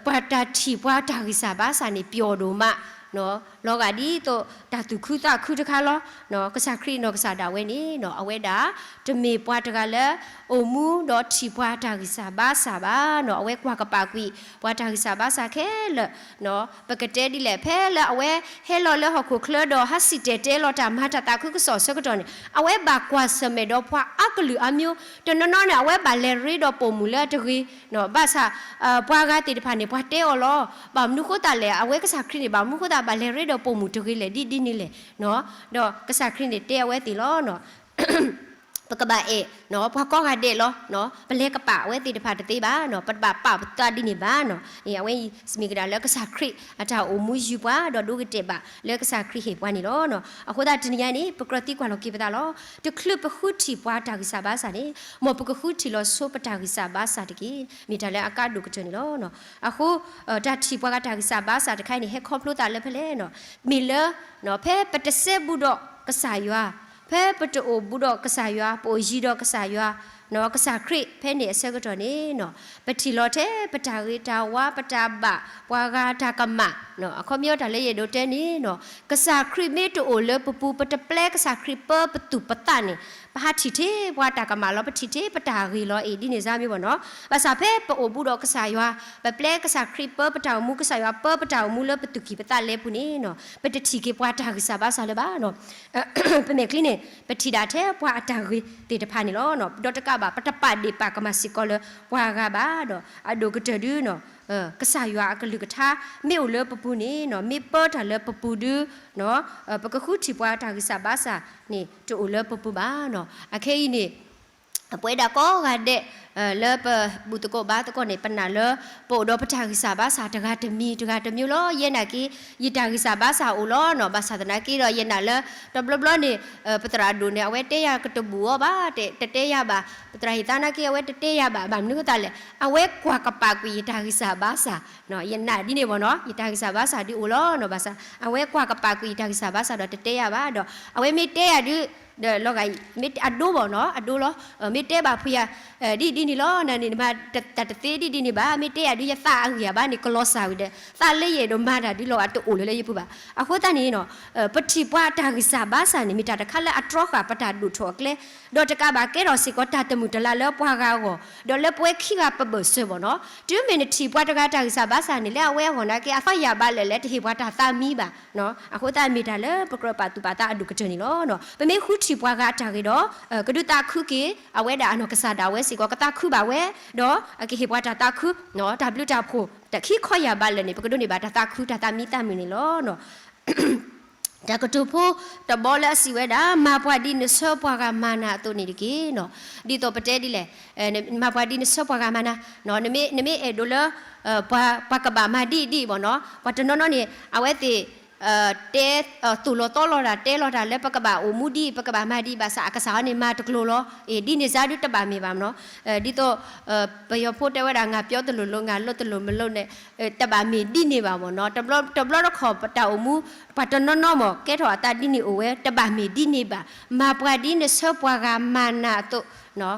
ပှၤတၢ်ထံၣ်ပှၤတၢ်ဂံၢ်စၢ်ဘါစၢ်န့ၣ် ပျီၣ်ဒိၣ်မး လီၤဂာ်ဒ်သိးတၢ်သူၣ်ခုသးခုတခါလီၤ. ကစၢ်ခရံာ်နီၢ်ကစၢ်ဒၣ်ဝဲန့ၣ် အဝဲဒၣ် တမ့ၢ်ပှၤတဂၤလၢ အိၣ်မူဒီးထံၣ်ပှၤတၢ်ဂံၢ်စၢ်ဘါစၢ်ဘၣ်နီၤ. အဝဲကွၢ်ကပာ်ကွံာ် ပှၤတၢ်ဂံၢ်စၢ်ဘါစၢ်ခဲလၢာ် ပကတဲဒ်လဲၣ် ဖဲလၢအဝဲဟဲလီၤလၢဟီၣ်ခိၣ်ချၢဒီး ဟးစံၣ်တဲၤတဲလီၤတၢ်မၤတၢ်သးခုကစီၣ်အဆၢကတီၢ်န့ၣ် အဝဲဘၣ်ကွၢ်ဆၢၣ်မဲာ်ဒီးပှၤအါကလုာ်အါမျိုး, တနီၤနီၤန့ၣ် အဝဲဘၣ်လဲၤရ့ဒီးပိာ်မုၣ်လၢအတဂ့ၤ, ဘၣ်ဆၣ် ပှၤဂၤသ့ၣ်တဖၣ်န့ၣ် ပှၤတဲအီၤလီၤ. ဘၣ်မနုၤဃိသတးလဲၣ်, အဝဲကစၢ်ခရံာ်န့ၣ် ဘၣ်မနုၤဃိသတးဘၣ်လဲၤရ့ဒီးပိာ်မုၣ်တဂ့ၤလဲၣ် ဒ်ဒ်န့ၣ်လဲၣ်. ဒီးကစၢ်ခရံာ်န့ၣ်တဲအဝဲသ့ၣ်လီၤ. ပကဘၣ်အဲၣ် ပှၤကိးဂၤဒဲးလီၤ. ပလဲၤကပာ်အဝဲသ့ၣ်တဖၣ်တသ့ဘၣ်, ပတဘၣ်ပာ်ပသးဒ်န့ၣ်ဘၣ်. အဝဲအံၤမ့ၢ်ကဒါလၢကစၢ်ခရံာ်အတၢ်အိၣ်မူယုၢ်ပှၤ ဒီးဒိဂ့ၤတဲာ်ဘၣ်လၢကစၢ်ခရံာ်ဟ့ၣ်ပှၤန့ၣ်လီၤ. အဃိသတးတနံၤအံၤန့ၣ် ပကြၢးသံကွၢ်လီၤက့ၤပသးလီၤ. တချုးပဃုထံၣ်ပှၤတၢ်ဂံၢ်စၢ်ဘါစၢ်န့ၣ် မ်ပကဃုထံၣ်လီၤဆိပတၢ်ဂံၢ်စၢ်ဘါစၢ်တက့ၢ်. မ့ၢ်တၢ်လၢအကါဒိၣ်ကတၢၢ်န့ၣ်လီၤ. အဃိ တၢ်ထံၣ်ပှၤဂၤတၢ်ဂံၢ်စၢ်ဘါစၢ်တခါအံၤန့ၣ် ဟဲခီဖျိသးလၢဖဲလဲၣ်န့ၣ် မ့ၢ်လၢ ဖဲပတစဲဘူးဒီးကစၢ်ယွၤ, ဖဲပတအိၣ်ဘူးဒီးကစၢ်ယွၤ, ပအိၣ်ယံၤဒီးကစၢ်ယွၤ, ကစၢ်ခရံာ်ဖဲန့ၣ်အဆၢကတီၢ်န့ၣ် ပထံၣ်လီၤထဲပတၢ်ဂ့ၤတၢ်ဝါ ပတၢ်ဘၣ် ပှၤဂၤတၢ်ကမၣ်, အခီပညီတၢ်လၢယအဲၣ်ဒိးတဲန့ၣ် ကစၢ်ခရံာ်မ့ၢ်တအိၣ်လၢပပူၤ ပတပျဲကစၢ်ခရံာ်ပၢပသူၣ်ပသးန့ၣ် ပဟးထံၣ်ထဲပှၤတၢ်ကမၣ်လီၤ. ပထံၣ်ထဲပတၢ်ဂ့ၤလီၤအံၤ ဒ်န့ၣ်စါမ့ၢ်ဘၣ်န့ၣ်. ဘၣ်ဆၣ်ဖဲပအိၣ်ဘူးဒီးကစၢ်ယွၤ, ပပျဲကစၢ်ခရံာ်ပၢပတၢ်အိၣ်မူ ကစၢ်ယွၤပၢပတၢ်အိၣ်မူလၢပသူၣ်ကံၢ်ပသးလဲပူၤန့ၣ် ပတထံၣ်က့ၤပှၤတၢ်ဂံၢ်စၢ်ဘါစၢ်လၢၤဘၣ်. ပမဲာ်ချံန့ၣ် ပထံၣ်ဒၣ်ထဲပှၤအတၢ်ဂ့ၤသ့ၣ်တဖၣ်န့ၣ်လီၤ. ဒီးတကးဘၣ် ပတပာ်ဒ့ၣ်ပာ်ကမၣ်စ့ၢ်ကီးလၢပှၤဂၤဘၣ်ဒီး အဒိၣ်ကတၢၢ်ဒု ကစၢ်ယွၤအကလုၢ်ကထါ မ့ၢ်အိၣ်လၢပပူၤန့ၣ် မ့ၢ်ပၢတၢ်လၢပပူၤဒု ပကဃုထံၣ်ပှၤတၢ်ဂံၢ်စၢ်ဘါစၢ်န့ၣ် တအိၣ်လၢပပူၤဘၣ်. အခဲအံၤန့ၣ် ပဝဲဒၣ်ကိးဂၤဒဲး လၢပဘူၣ်သကိးဘါသကိးန့ၣ် ပနာ်လၢ ပအိၣ်ဒီးပတၢ်ဂံၢ်စၢ်ဘါစၢ်တဂၤတမံၤတဂၤတမံၤလီၤ. ယဲနာ်က့ ယတၢ်ဂံၢ်စၢ်ဘါစၢ်အိၣ်လီၤန့ၣ်. ဘၣ်ဆၣ်သနာ်က့ဒီး ယနာ်လၢ တဘျီဘျီန့ၣ် ပသရၣ်ဒိၣ်န့ၣ် အဝဲတဲယၤကတဘူၣ်အီၤဘၣ်, တတဲယၤဘၣ်. ပသရၣ်ဟ့ၣ်သါနာ်က့ အဝဲတတဲယၤဘၣ်. ဘၣ်မနုၤအဃိသတးလဲၣ်, အဝဲကွၢ်ကပာ်ကွံာ်ယတၢ်ဂံၢ်စၢ်ဘါစၢ်, ယနာ်ဒ်န့ၣ်ဘၣ်န့ၣ်, ယတၢ်ဂံၢ်စၢ်ဘါစၢ်ဒုအိၣ်လီၤန့ၣ်. ဘၣ်ဆၣ် အဝဲကွၢ်ကပာ်ကွံာ်ယတၢ်ဂံၢ်စၢ်ဘါစၢ်ဒီးတတဲယၤဘၣ်ဒီး အဝဲမ့ၢ်တဲယၤဒု ဒီးလီၤဂာ် မ့ၢ်အဒိဘၣ်န့ၣ်, အဒိလီၤ. မ့ၢ်တဲဘၣ်ဖုးယၤ ဒ်ဒ်န့ၣ်လီၤ, နန့ၣ် နမၤတသ့ဒ်ဒ်န့ၣ်ဘၣ်. မ့ၢ်တဲယၤဒု ယသးအဂံၢ်အဘါန့ၣ် ကလီၤစၢ်ဝံၤဒီး သးလၢယအဲၣ်ဒိးမၤတၢ်ဒုလီၤ အတအိၣ်လၢၤလၢယပူၤဘၣ်. အဃိသတးန့ၣ် ပထံၣ်ပှၤတၢ်ဂံၢ်စၢ်ဘါစၢ်န့ၣ် မ့ၢ်တၢ်တခါလၢအတြီဃာ်ပတၢ်ဒိၣ်ထီၣ်အကျဲ, ဒီးတကးဘၣ်ကဲထီၣ်စ့ၢ်ကီးတၢ်တမုာ်တလၤလၢပှၤဂၤအဂီၢ်, ဒီးလၢပဝဲခံဂၤပဘၢၣ်စၢၤဘၣ်န့ၣ်. တုၤမ့ၢ်နထံၣ်ပှၤတဂၤတၢ်ဂံၢ်စၢ်ဘါစၢ်န့ၣ် လၢအဝဲအဂီၢ်နာ်က့ အသီၣ်ယၢ်ဘၣ်လၢာ်လၢတဟ့ၣ်ပှၤတၢ်သးမံဘၣ်. အဃိသတးမ့ၢ်တၢ်လၢပကြၢးပာ်သူၣ်ပာ်သးအဒိၣ်ကတၢၢ်န့ၣ်လီၤ. ပမ့ၢ်ဃုထံၣ်ပှၤဂၤအတၢ်ဂ့ၤဒီး ကဒုးသးခုက့ၤ အဝဲဒၣ်အနီၢ်ကစၢ်ဒၣ်ဝဲစ့ၢ်ကီး ကသးခုဘၣ်ဝဲ, ဒီးအကဟ့ၣ်ပှၤတၢ်သးခု, တၢ်ဘျုးတၢ်ဖှိၣ် တၢ်ခံခီယၢ်ဘၣ်လၢာ်န့ၣ် ပကဒိးန့ၢ်ဘၣ်တၢ်သးခု တၢ်သးမံသးမုာ်န့ၣ်လီၤ. တၢ်ကတိၤဖိတဘီလၢအစံးဝဲဒၣ် မၤပှၤဒ်နဆၢပှၤဂၤမၤနၤအသိးန့ၣ်တက့ၢ်န့ၣ်. ဒ်သိးပတဲဒ်လဲၣ်, မၤပှၤဒ်နဆၢပှၤဂၤမၤနၤ, နမ့ၢ်အဲၣ်ဒိးလၢ ပှၤကဘၣ်မၤဒ်အံၤဒ်အံၤဘၣ်န့ၣ်. ပှၤတနီၤနီၤန့ၣ် အဝဲသ့ၣ် တဲ သိၣ်လီၤသီလီၤတၢ် တဲလီၤတၢ်လၢပကဘၣ်အိၣ်မူဒ်အံၤ ပကဘၣ်မၤဒ်အံၤ ဘၣ်ဆၣ်အကစၢ်အီၤန့ၣ် မၤတကျိၤလီၤ. အ့ ဒ်န့ၣ်စါဒုတဘၣ်မ့ၢ်ဘၣ်န့ၣ်. ဒ်သိး ပယီၤဖိတဲဝဲဒၣ် ငါပြောသလိုလုပ် ငါလုပ်သလိုမလုပ်န့ၣ် တဘၣ်မ့ၢ်ဒ်န့ၣ်ဘၣ်မ့ၢ်နီၤ. တဘျီတခီၣ်ပတၢ်အိၣ်မူ ပှၤတနီၤနီၤမ့ၢ် ကဲထီၣ်အသးဒ်န့ၣ်အိၣ်ဝဲ တဘၣ်မ့ၢ်ဒ်န့ၣ်ဘၣ်. မၤပှၤဒ်နဆၢပှၤဂၤမၤနၤအသိး,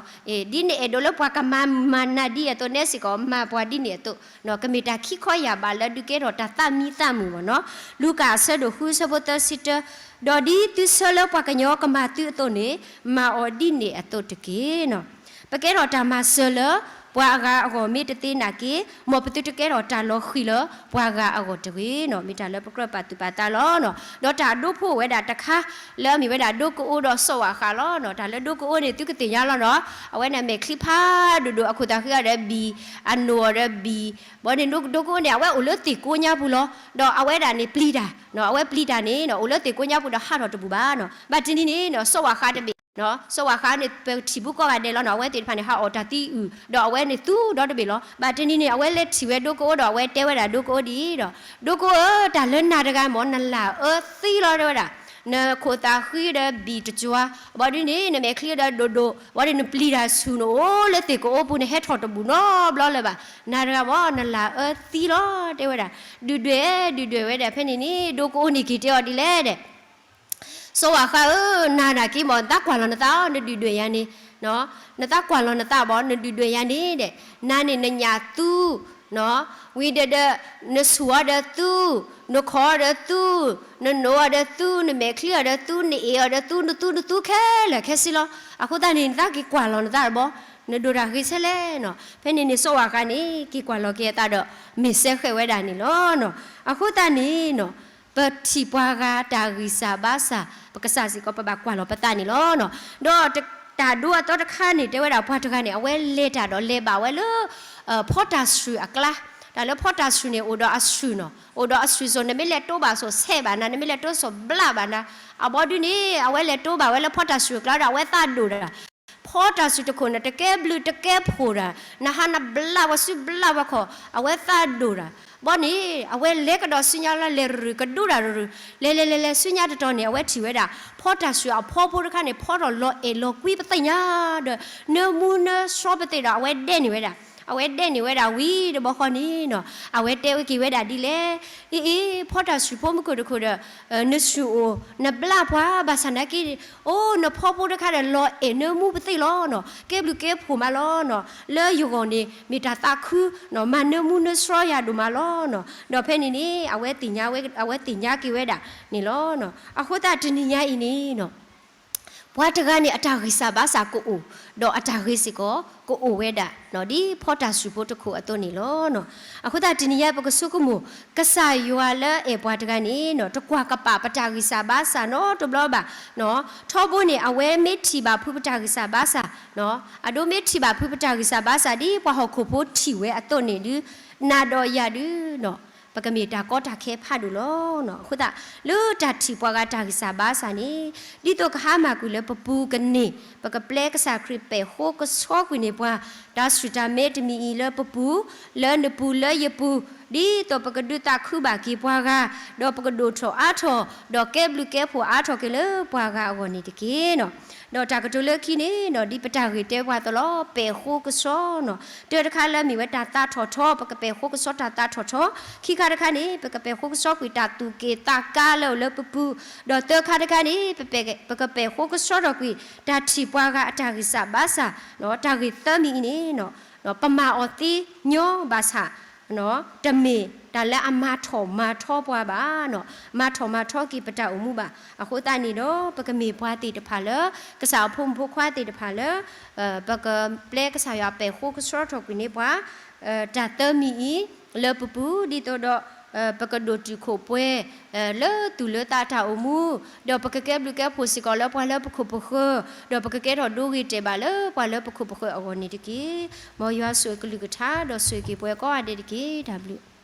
ဒ်နအဲၣ်ဒိးလၢပှၤကမၤမၤနၤဒ်အသိး နဲစ့ၢ်ကီး မၤပှၤဒ်န့ၣ်အသိး, ကမ့ၢ်တၢ်ခံခီယၢ်ဘၣ်လၢဒုးကဲထီၣ်တၢ်သးမံသးမုာ်မ့ၢ်နီၤ. လူၤကၣ်အဆၢဒိၣ်ဃု ဆၢဖိသၢဆံတၢ, ဒီးဒ်သုဆၢလၢပှၤကညီကမၤသုအသိးန့ၣ် မၤအီၤဒ်န့ၣ်အသိးတက့ၢ်. ပကဲထီၣ်တၢ်မၤစၢၤလၢ ပှၤအဂၤအဂီၢ်မ့ၢ်တသ့နာ်က့ မ်ပသုတကဲထီၣ်တၢ်လီၤဃံၤလၢ ပှၤဂၤအဂီၢ်တဂ့ၤန့ၣ်. မ့ၢ်တၢ်လၢပကြၢးပာ်သူၣ်ပာ်သးလီၤ. ဒီးတၢ်အဒိဖိအိၣ်ဝဲဒၣ်တခါ လၢအမ့ၢ်ဝဲဒၣ်ဒိကအိဒီးစီၤဝၣ်ဃးလီၤ. တၢ်လၢဒိကအိန့ၣ် သုကသ့ၣ်ညါလီၤန့ၣ်, အဝဲန့ၣ်မဲာ်ချံဖးဒိၣ်ဒိၣ် အခိၣ်သးဃံအီၤဒီးဘံၣ်, အနိၣ်အီၤဒီးဘံၣ်, ဘၣ်န့ၣ်ဒိကအိန့ၣ် အဝဲအိၣ်လၢသ့ၣ်ကိးညါပူၤလီၤ. ဒီးအဝဲဒၣ်န့ၣ်ပျံၤတၢ်, အဝဲပျံၤတၢ်န့ၣ် အိၣ်လၢသ့ၣ်ကိးညါပူၤဒီးဟးထီၣ်တဘူၣ်ဘၣ်န့ၣ်. ဘၣ်တနံၤန့ၣ် စီၤဝၣ်ဃးတဘ့ၣ် စီၤဝၣ်ဃးန့ၣ် ပထံၣ်ဘူးကိးဂၤဒဲးလီၤန့ၣ်, အဝဲသ့ၣ်တဖၣ်န့ၣ် ဟးအီၣ်တၢ်သံအုၣ် ဒီးအဝဲန့ၣ်သူဒီတဘ့ၣ်လီၤ. ဘၣ်တနံၤန့ၣ် အဝဲလဲၤထံၣ်ဝဲဒိကအိဒီး အဝဲတဲဝဲဒၣ်ဒိကအိဒ်အံၤဒီး, ဒိကအိဧၢ, တၢ်လၢနၤတဂၤမ့ၢ် နလၢ်အၢသံလီၤ တဲဝဲဒၣ်, နခိၣ်သးဃံဒီးဘံၣ်တကွၢ်, ဘၣ်ဒုန့ၣ် နမဲာ်ချံဒီးဒိၣ်ဒိၣ်, ဘၣ်ဒုနပျံၤတၢ်ဆူၣ် နအိၣ်လၢသ့ၣ်ကိးအိပူၤ နဟဲထီၣ်တဘူၣ်နီတဘျီလၢၤဘၣ်. နၤတဂၤမ့ၢ် နလၢ်အၢသံလီၤ တဲဝဲဒၣ်. ဒုၣ်ဒွဲၣ် ဒုၣ်ဒွဲၣ်ဝဲဒၣ် ဖဲန့ၣ်န့ၣ် ဒိကအိန့ၣ်က့ၤတဲအီၤဒ်လဲၣ်ဒီး စီၤဝၣ်ဃးဧၢ, နၤနာ်က့မ့ၢ် နသးကွၢ်လီၤနသးအီၤ နဒုၣ်ဒွဲၣ်ယၤန့ၣ်, နသးကွၢ်လီၤနသးဘၣ် နဒုၣ်ဒွဲၣ်ယၤန့ၣ်ဒီး, နၤန့ၣ်နညၣ်သူ, ဝံၤဒီးဒီး နဆူၣ်အီၤဒီးသူ, နခိၣ်အီၤဒီးသူ, နနိၣ်အီၤဒီးသူ, နမဲာ်ချံအီၤဒီးသူ, နအ့ၣ်အီၤဒီးသူ, နသူနသူခဲလၢာ်ခဲဆ့လီၤ. အဃိသတးန့ၣ် နသးက့ၤကွၢ်လီၤနသးတဘျီ, နဒိၣ်တၢ်ဂ့ၤဆဲလဲၣ်န့ၣ်. ဖဲန့ၣ်န့ၣ် စီၤဝၣ်ဃးန့ၣ် က့ၤကွၢ်လီၤက့ၤအသးဒီး မဲာ်ဆဲဃဲးဝဲဒၣ်န့ၣ်လီၤ. အဃိသတးန့ၣ် ပထံၣ်ပှၤဂၤတၢ်ဂံၢ်စၢ်ဘါစၢ် ပကစၢ်စ့ၢ်ကီး ပဘၣ်ကွၢ်လီၤပသးန့ၣ်လီၤ. ဒီးတၢ်ဒိအသီတခါန့ၣ် တဲဝဲဒၣ်ပှၤတဂၤန့ၣ် အဝဲလဲၤတၢ်ဒီးလဲၤဘၣ်ဝဲလၢ ဖီတၢ်ဆှုၣ်အကျါ, တၢ်လၢဖီတၢ်ဆှုၣ်န့ၣ် အိၣ်ဒီးအဆှုၣ်န့ၣ်, အိၣ်ဒီးအဆှုၣ်စိၤ နမ့ၢ်လဲၤတိဘၣ်စိၤ ဆဲးဘၣ်နၤ, နမ့ၢ်လဲၤတိစိၤဘျးဘၣ်နၤ. အဘီဒုန့ၣ် အဝဲလဲၤတိဘၣ်ဝဲလၢဖီတၢ်ဆှုၣ်အကျါဒီး အဝဲသးဒိၣ်တၢ် ဖီတၢ်စူၤတခိၣ်န့ၣ် တကဲဘျုးတကဲဖှိၣ်တၢ်, နဟါနဘျးဝဲစုဘျးဝဲခီၣ်, အဝဲသးဒိၣ်တၢ်. ဘီန့ၣ် အဝဲလဲၤကဒီးဆူညါလၢလဲၤရူၤကဒူတၢ်ရူၤ, လဲၤလဲၤလဲၤလဲၤဆူညါတတီၤန့ၣ် အဝဲထံၣ်ဝဲဒၣ် ဖီတၢ်စူၤအဖီဖိတခါန့ၣ် ဖီထီၣ်လီၤအဲၣ်လီၤကွံပသ့ၣ်ညါဒီး နၢမူနၢဆှီပသ့ၣ်ဒီး အဝဲဒဲန့ၢ်ဝဲဒၣ်, အဝဲဒဲန့ၢ်ဝဲဒၣ်ဝံၤတဘျီဃီန့ၣ်နီၤ အဝဲတဲဝဲက့ၤဝဲဒၣ်ဒ်လဲၣ်, အ့အ့ ဖီတၢ်စူၤဖိမုၢ်ခိၣ်တခိၣ်ဒီး နစူၤအိၣ် နဘျးပှၤဘၣ်ဆၣ်နာ်က့ အိ နဖီဖိတခါဒီး လီၤအဲၣ်နၢမူပသ့ၣ်လီၤနီၤ, ကဲဘျုးကဲဖှိၣ်မးလီၤနီၤ, လၢယဂီၢ်န့ၣ် မ့ၢ်တၢ်သးခုနီၤ, မၤနၢမူနၢဆှီယၤဒိၣ်မးလီၤနီၤ. ဒီးဖဲန့ၣ်န့ၣ် အဝဲသ့ၣ်ညါဝဲ, အဝဲသ့ၣ်ညါက့ၤဝဲဒၣ်န့ၣ်လီၤ. အဃိသတးတနံၤညါအံၤန့ၣ်နီၤ ပှၤတဂၤန့ၣ် အတၢ်ဂံၢ်စၢ်ဘါစၢ်ကအိၣ်, ဒီးအတၢ်ဂ့ၤစ့ၢ်ကီးကအိၣ်ဝဲဒၣ်နီၤ, ဒ်ဖီတၢ်စူၤဖိတခိၣ်အသိးန့ၣ်လီၤ. အဃိသတးတနံၤညါပကဆိကမိၣ် ကစၢ်ယွၤလၢအဲၣ်ပှၤတဂၤန့ၣ်နီၤ တကွၢ်ကပာ်ပတၢ်ဂံၢ်စၢ်ဘါစၢ်နီတဘျီဘၣ်နီၤ. ထီဘိန့ၣ် အဝဲမ့ၢ်ထံၣ်ဘၣ်ဖုးပတၢ်ဂံၢ်စၢ်ဘါစၢ်နီၤ, အဒိမ့ၢ်ထံၣ်ဘၣ်ဖုးပတၢ်ဂံၢ်စၢ်ဘါစၢ် ဒ်ပှၤဟီၣ်ခိၣ်ဖိထံၣ်ဝဲအသိးန့ၣ်ဒုး နၤဒီးယၤဒုးနီၤ ပကမ့ၢ်တၢ်ကီတၢ်ခဲဖးဒိၣ်လီၤနီၤ. အဃိသတး လၢတၢ်ထံၣ်ပှၤဂၤတၢ်ဂံၢ်စၢ်ဘါစၢ်န့ၣ် ဒ်သိးကဟါမၢ်ကွံာ်လၢပပူၤကန့ၢ် ပကပျဲကစၢ်ခရံာ်ပဲာ်ဃိကဆှီကွံာ်န့ၢ်ပှၤ တၢ်ဆူၣ်တၢ်မဲတမံၤအံၤလၢပပူၤ, လၢနပူၤလၢယပူၤ, ဒ်သိးပကဒုးသးခုဘၣ်က့ၤပှၤဂၤ, ဒီးပကဒိၣ်ထီၣ်အါထီၣ်, ဒီးကဲဘျုးကဲဖှိၣ်အါထီၣ်က့ၤလၢပှၤဂၤအဂီၢ်န့ၣ်တက့ၢ်နီၤ. ဒီးတၢ်ကတိၤလၢခံန့ၣ်နီၤ ဒ်ပတၢ်ဂ့ၢ်တဲပှၤအသိးလီၤ ပဲာ်ဃိကဆှီနီၤ. တၢတခါလၢမ့ၢ်ဝဲတၢ်သးထီၣ်ထီ, ပကပဲာ်ဃိကဆှီတၢ်သးထီၣ်ထီ, ခံခါတခါန့ၣ် ပကပဲာ်ဃိကဆှီကွံာ်တၢ်သူၣ်က့ၣ်သးကါလၢအိၣ်လၢပပူၤ, ဒီးသၢခါတခါန့ၣ် ပကပဲာ်ဃိကဆှီထီၣ်ကွံာ် တၢ်ထံၣ်ပှၤဂၤအတၢ်ဂံၢ်စၢ်ဘါစၢ်, တၢ်ဂ့ၢ်သၢမံၤအံၤန့ၣ်နီၤ ပမၤအီၤသ့ညီဘၣ်ဆၣ် တမ့ၢ်တၢ်လၢအမၤထီၣ်မၤထီပှၤဘၣ်နီၤ, မၤထီၣ်မၤထီက့ၤပတၢ်အိၣ်မူဘၣ်. အဃိသတးန့ၣ်ဒီး ပကမ့ၢ်ပှၤသ့ၣ်တဖၣ်လၢ ကစၢ်အဖိမုၣ်ဖိခွါသ့ၣ်တဖၣ်လၢ ပကပျဲကစၢ်ယွၤပဲာ်ဃိကဆှီထီၣ်ကွံာ်န့ၢ်ပှၤ တၢ်သၢမံၤအံၤ လၢပပူၤ ဒ်သိးဒီး ပကဒိၣ်တုာ်ခိၣ်ပှဲၤ လၢသူၣ်လၢသးတၢ်အိၣ်မူ, ဒီးပကကဲဘျုးကဲဖှိၣ်စ့ၢ်ကီးလၢပှၤလၢပခိၣ်ပဃၢၤ, ဒီးပကကဲထီၣ်ဒိဂ့ၤတဲာ်ဘၣ်လၢပှၤလၢပခိၣ်ပဃၢၤအဂီၢ်န့ၣ်တက့ၢ်. မ်ယွၤဆိၣ်အကလုၢ်ကထါဒီးဆိၣ်ဂ့ၤက့ၤပှၤကိးဂၤဒဲးတက့ၢ်. တၢ်ဘျုး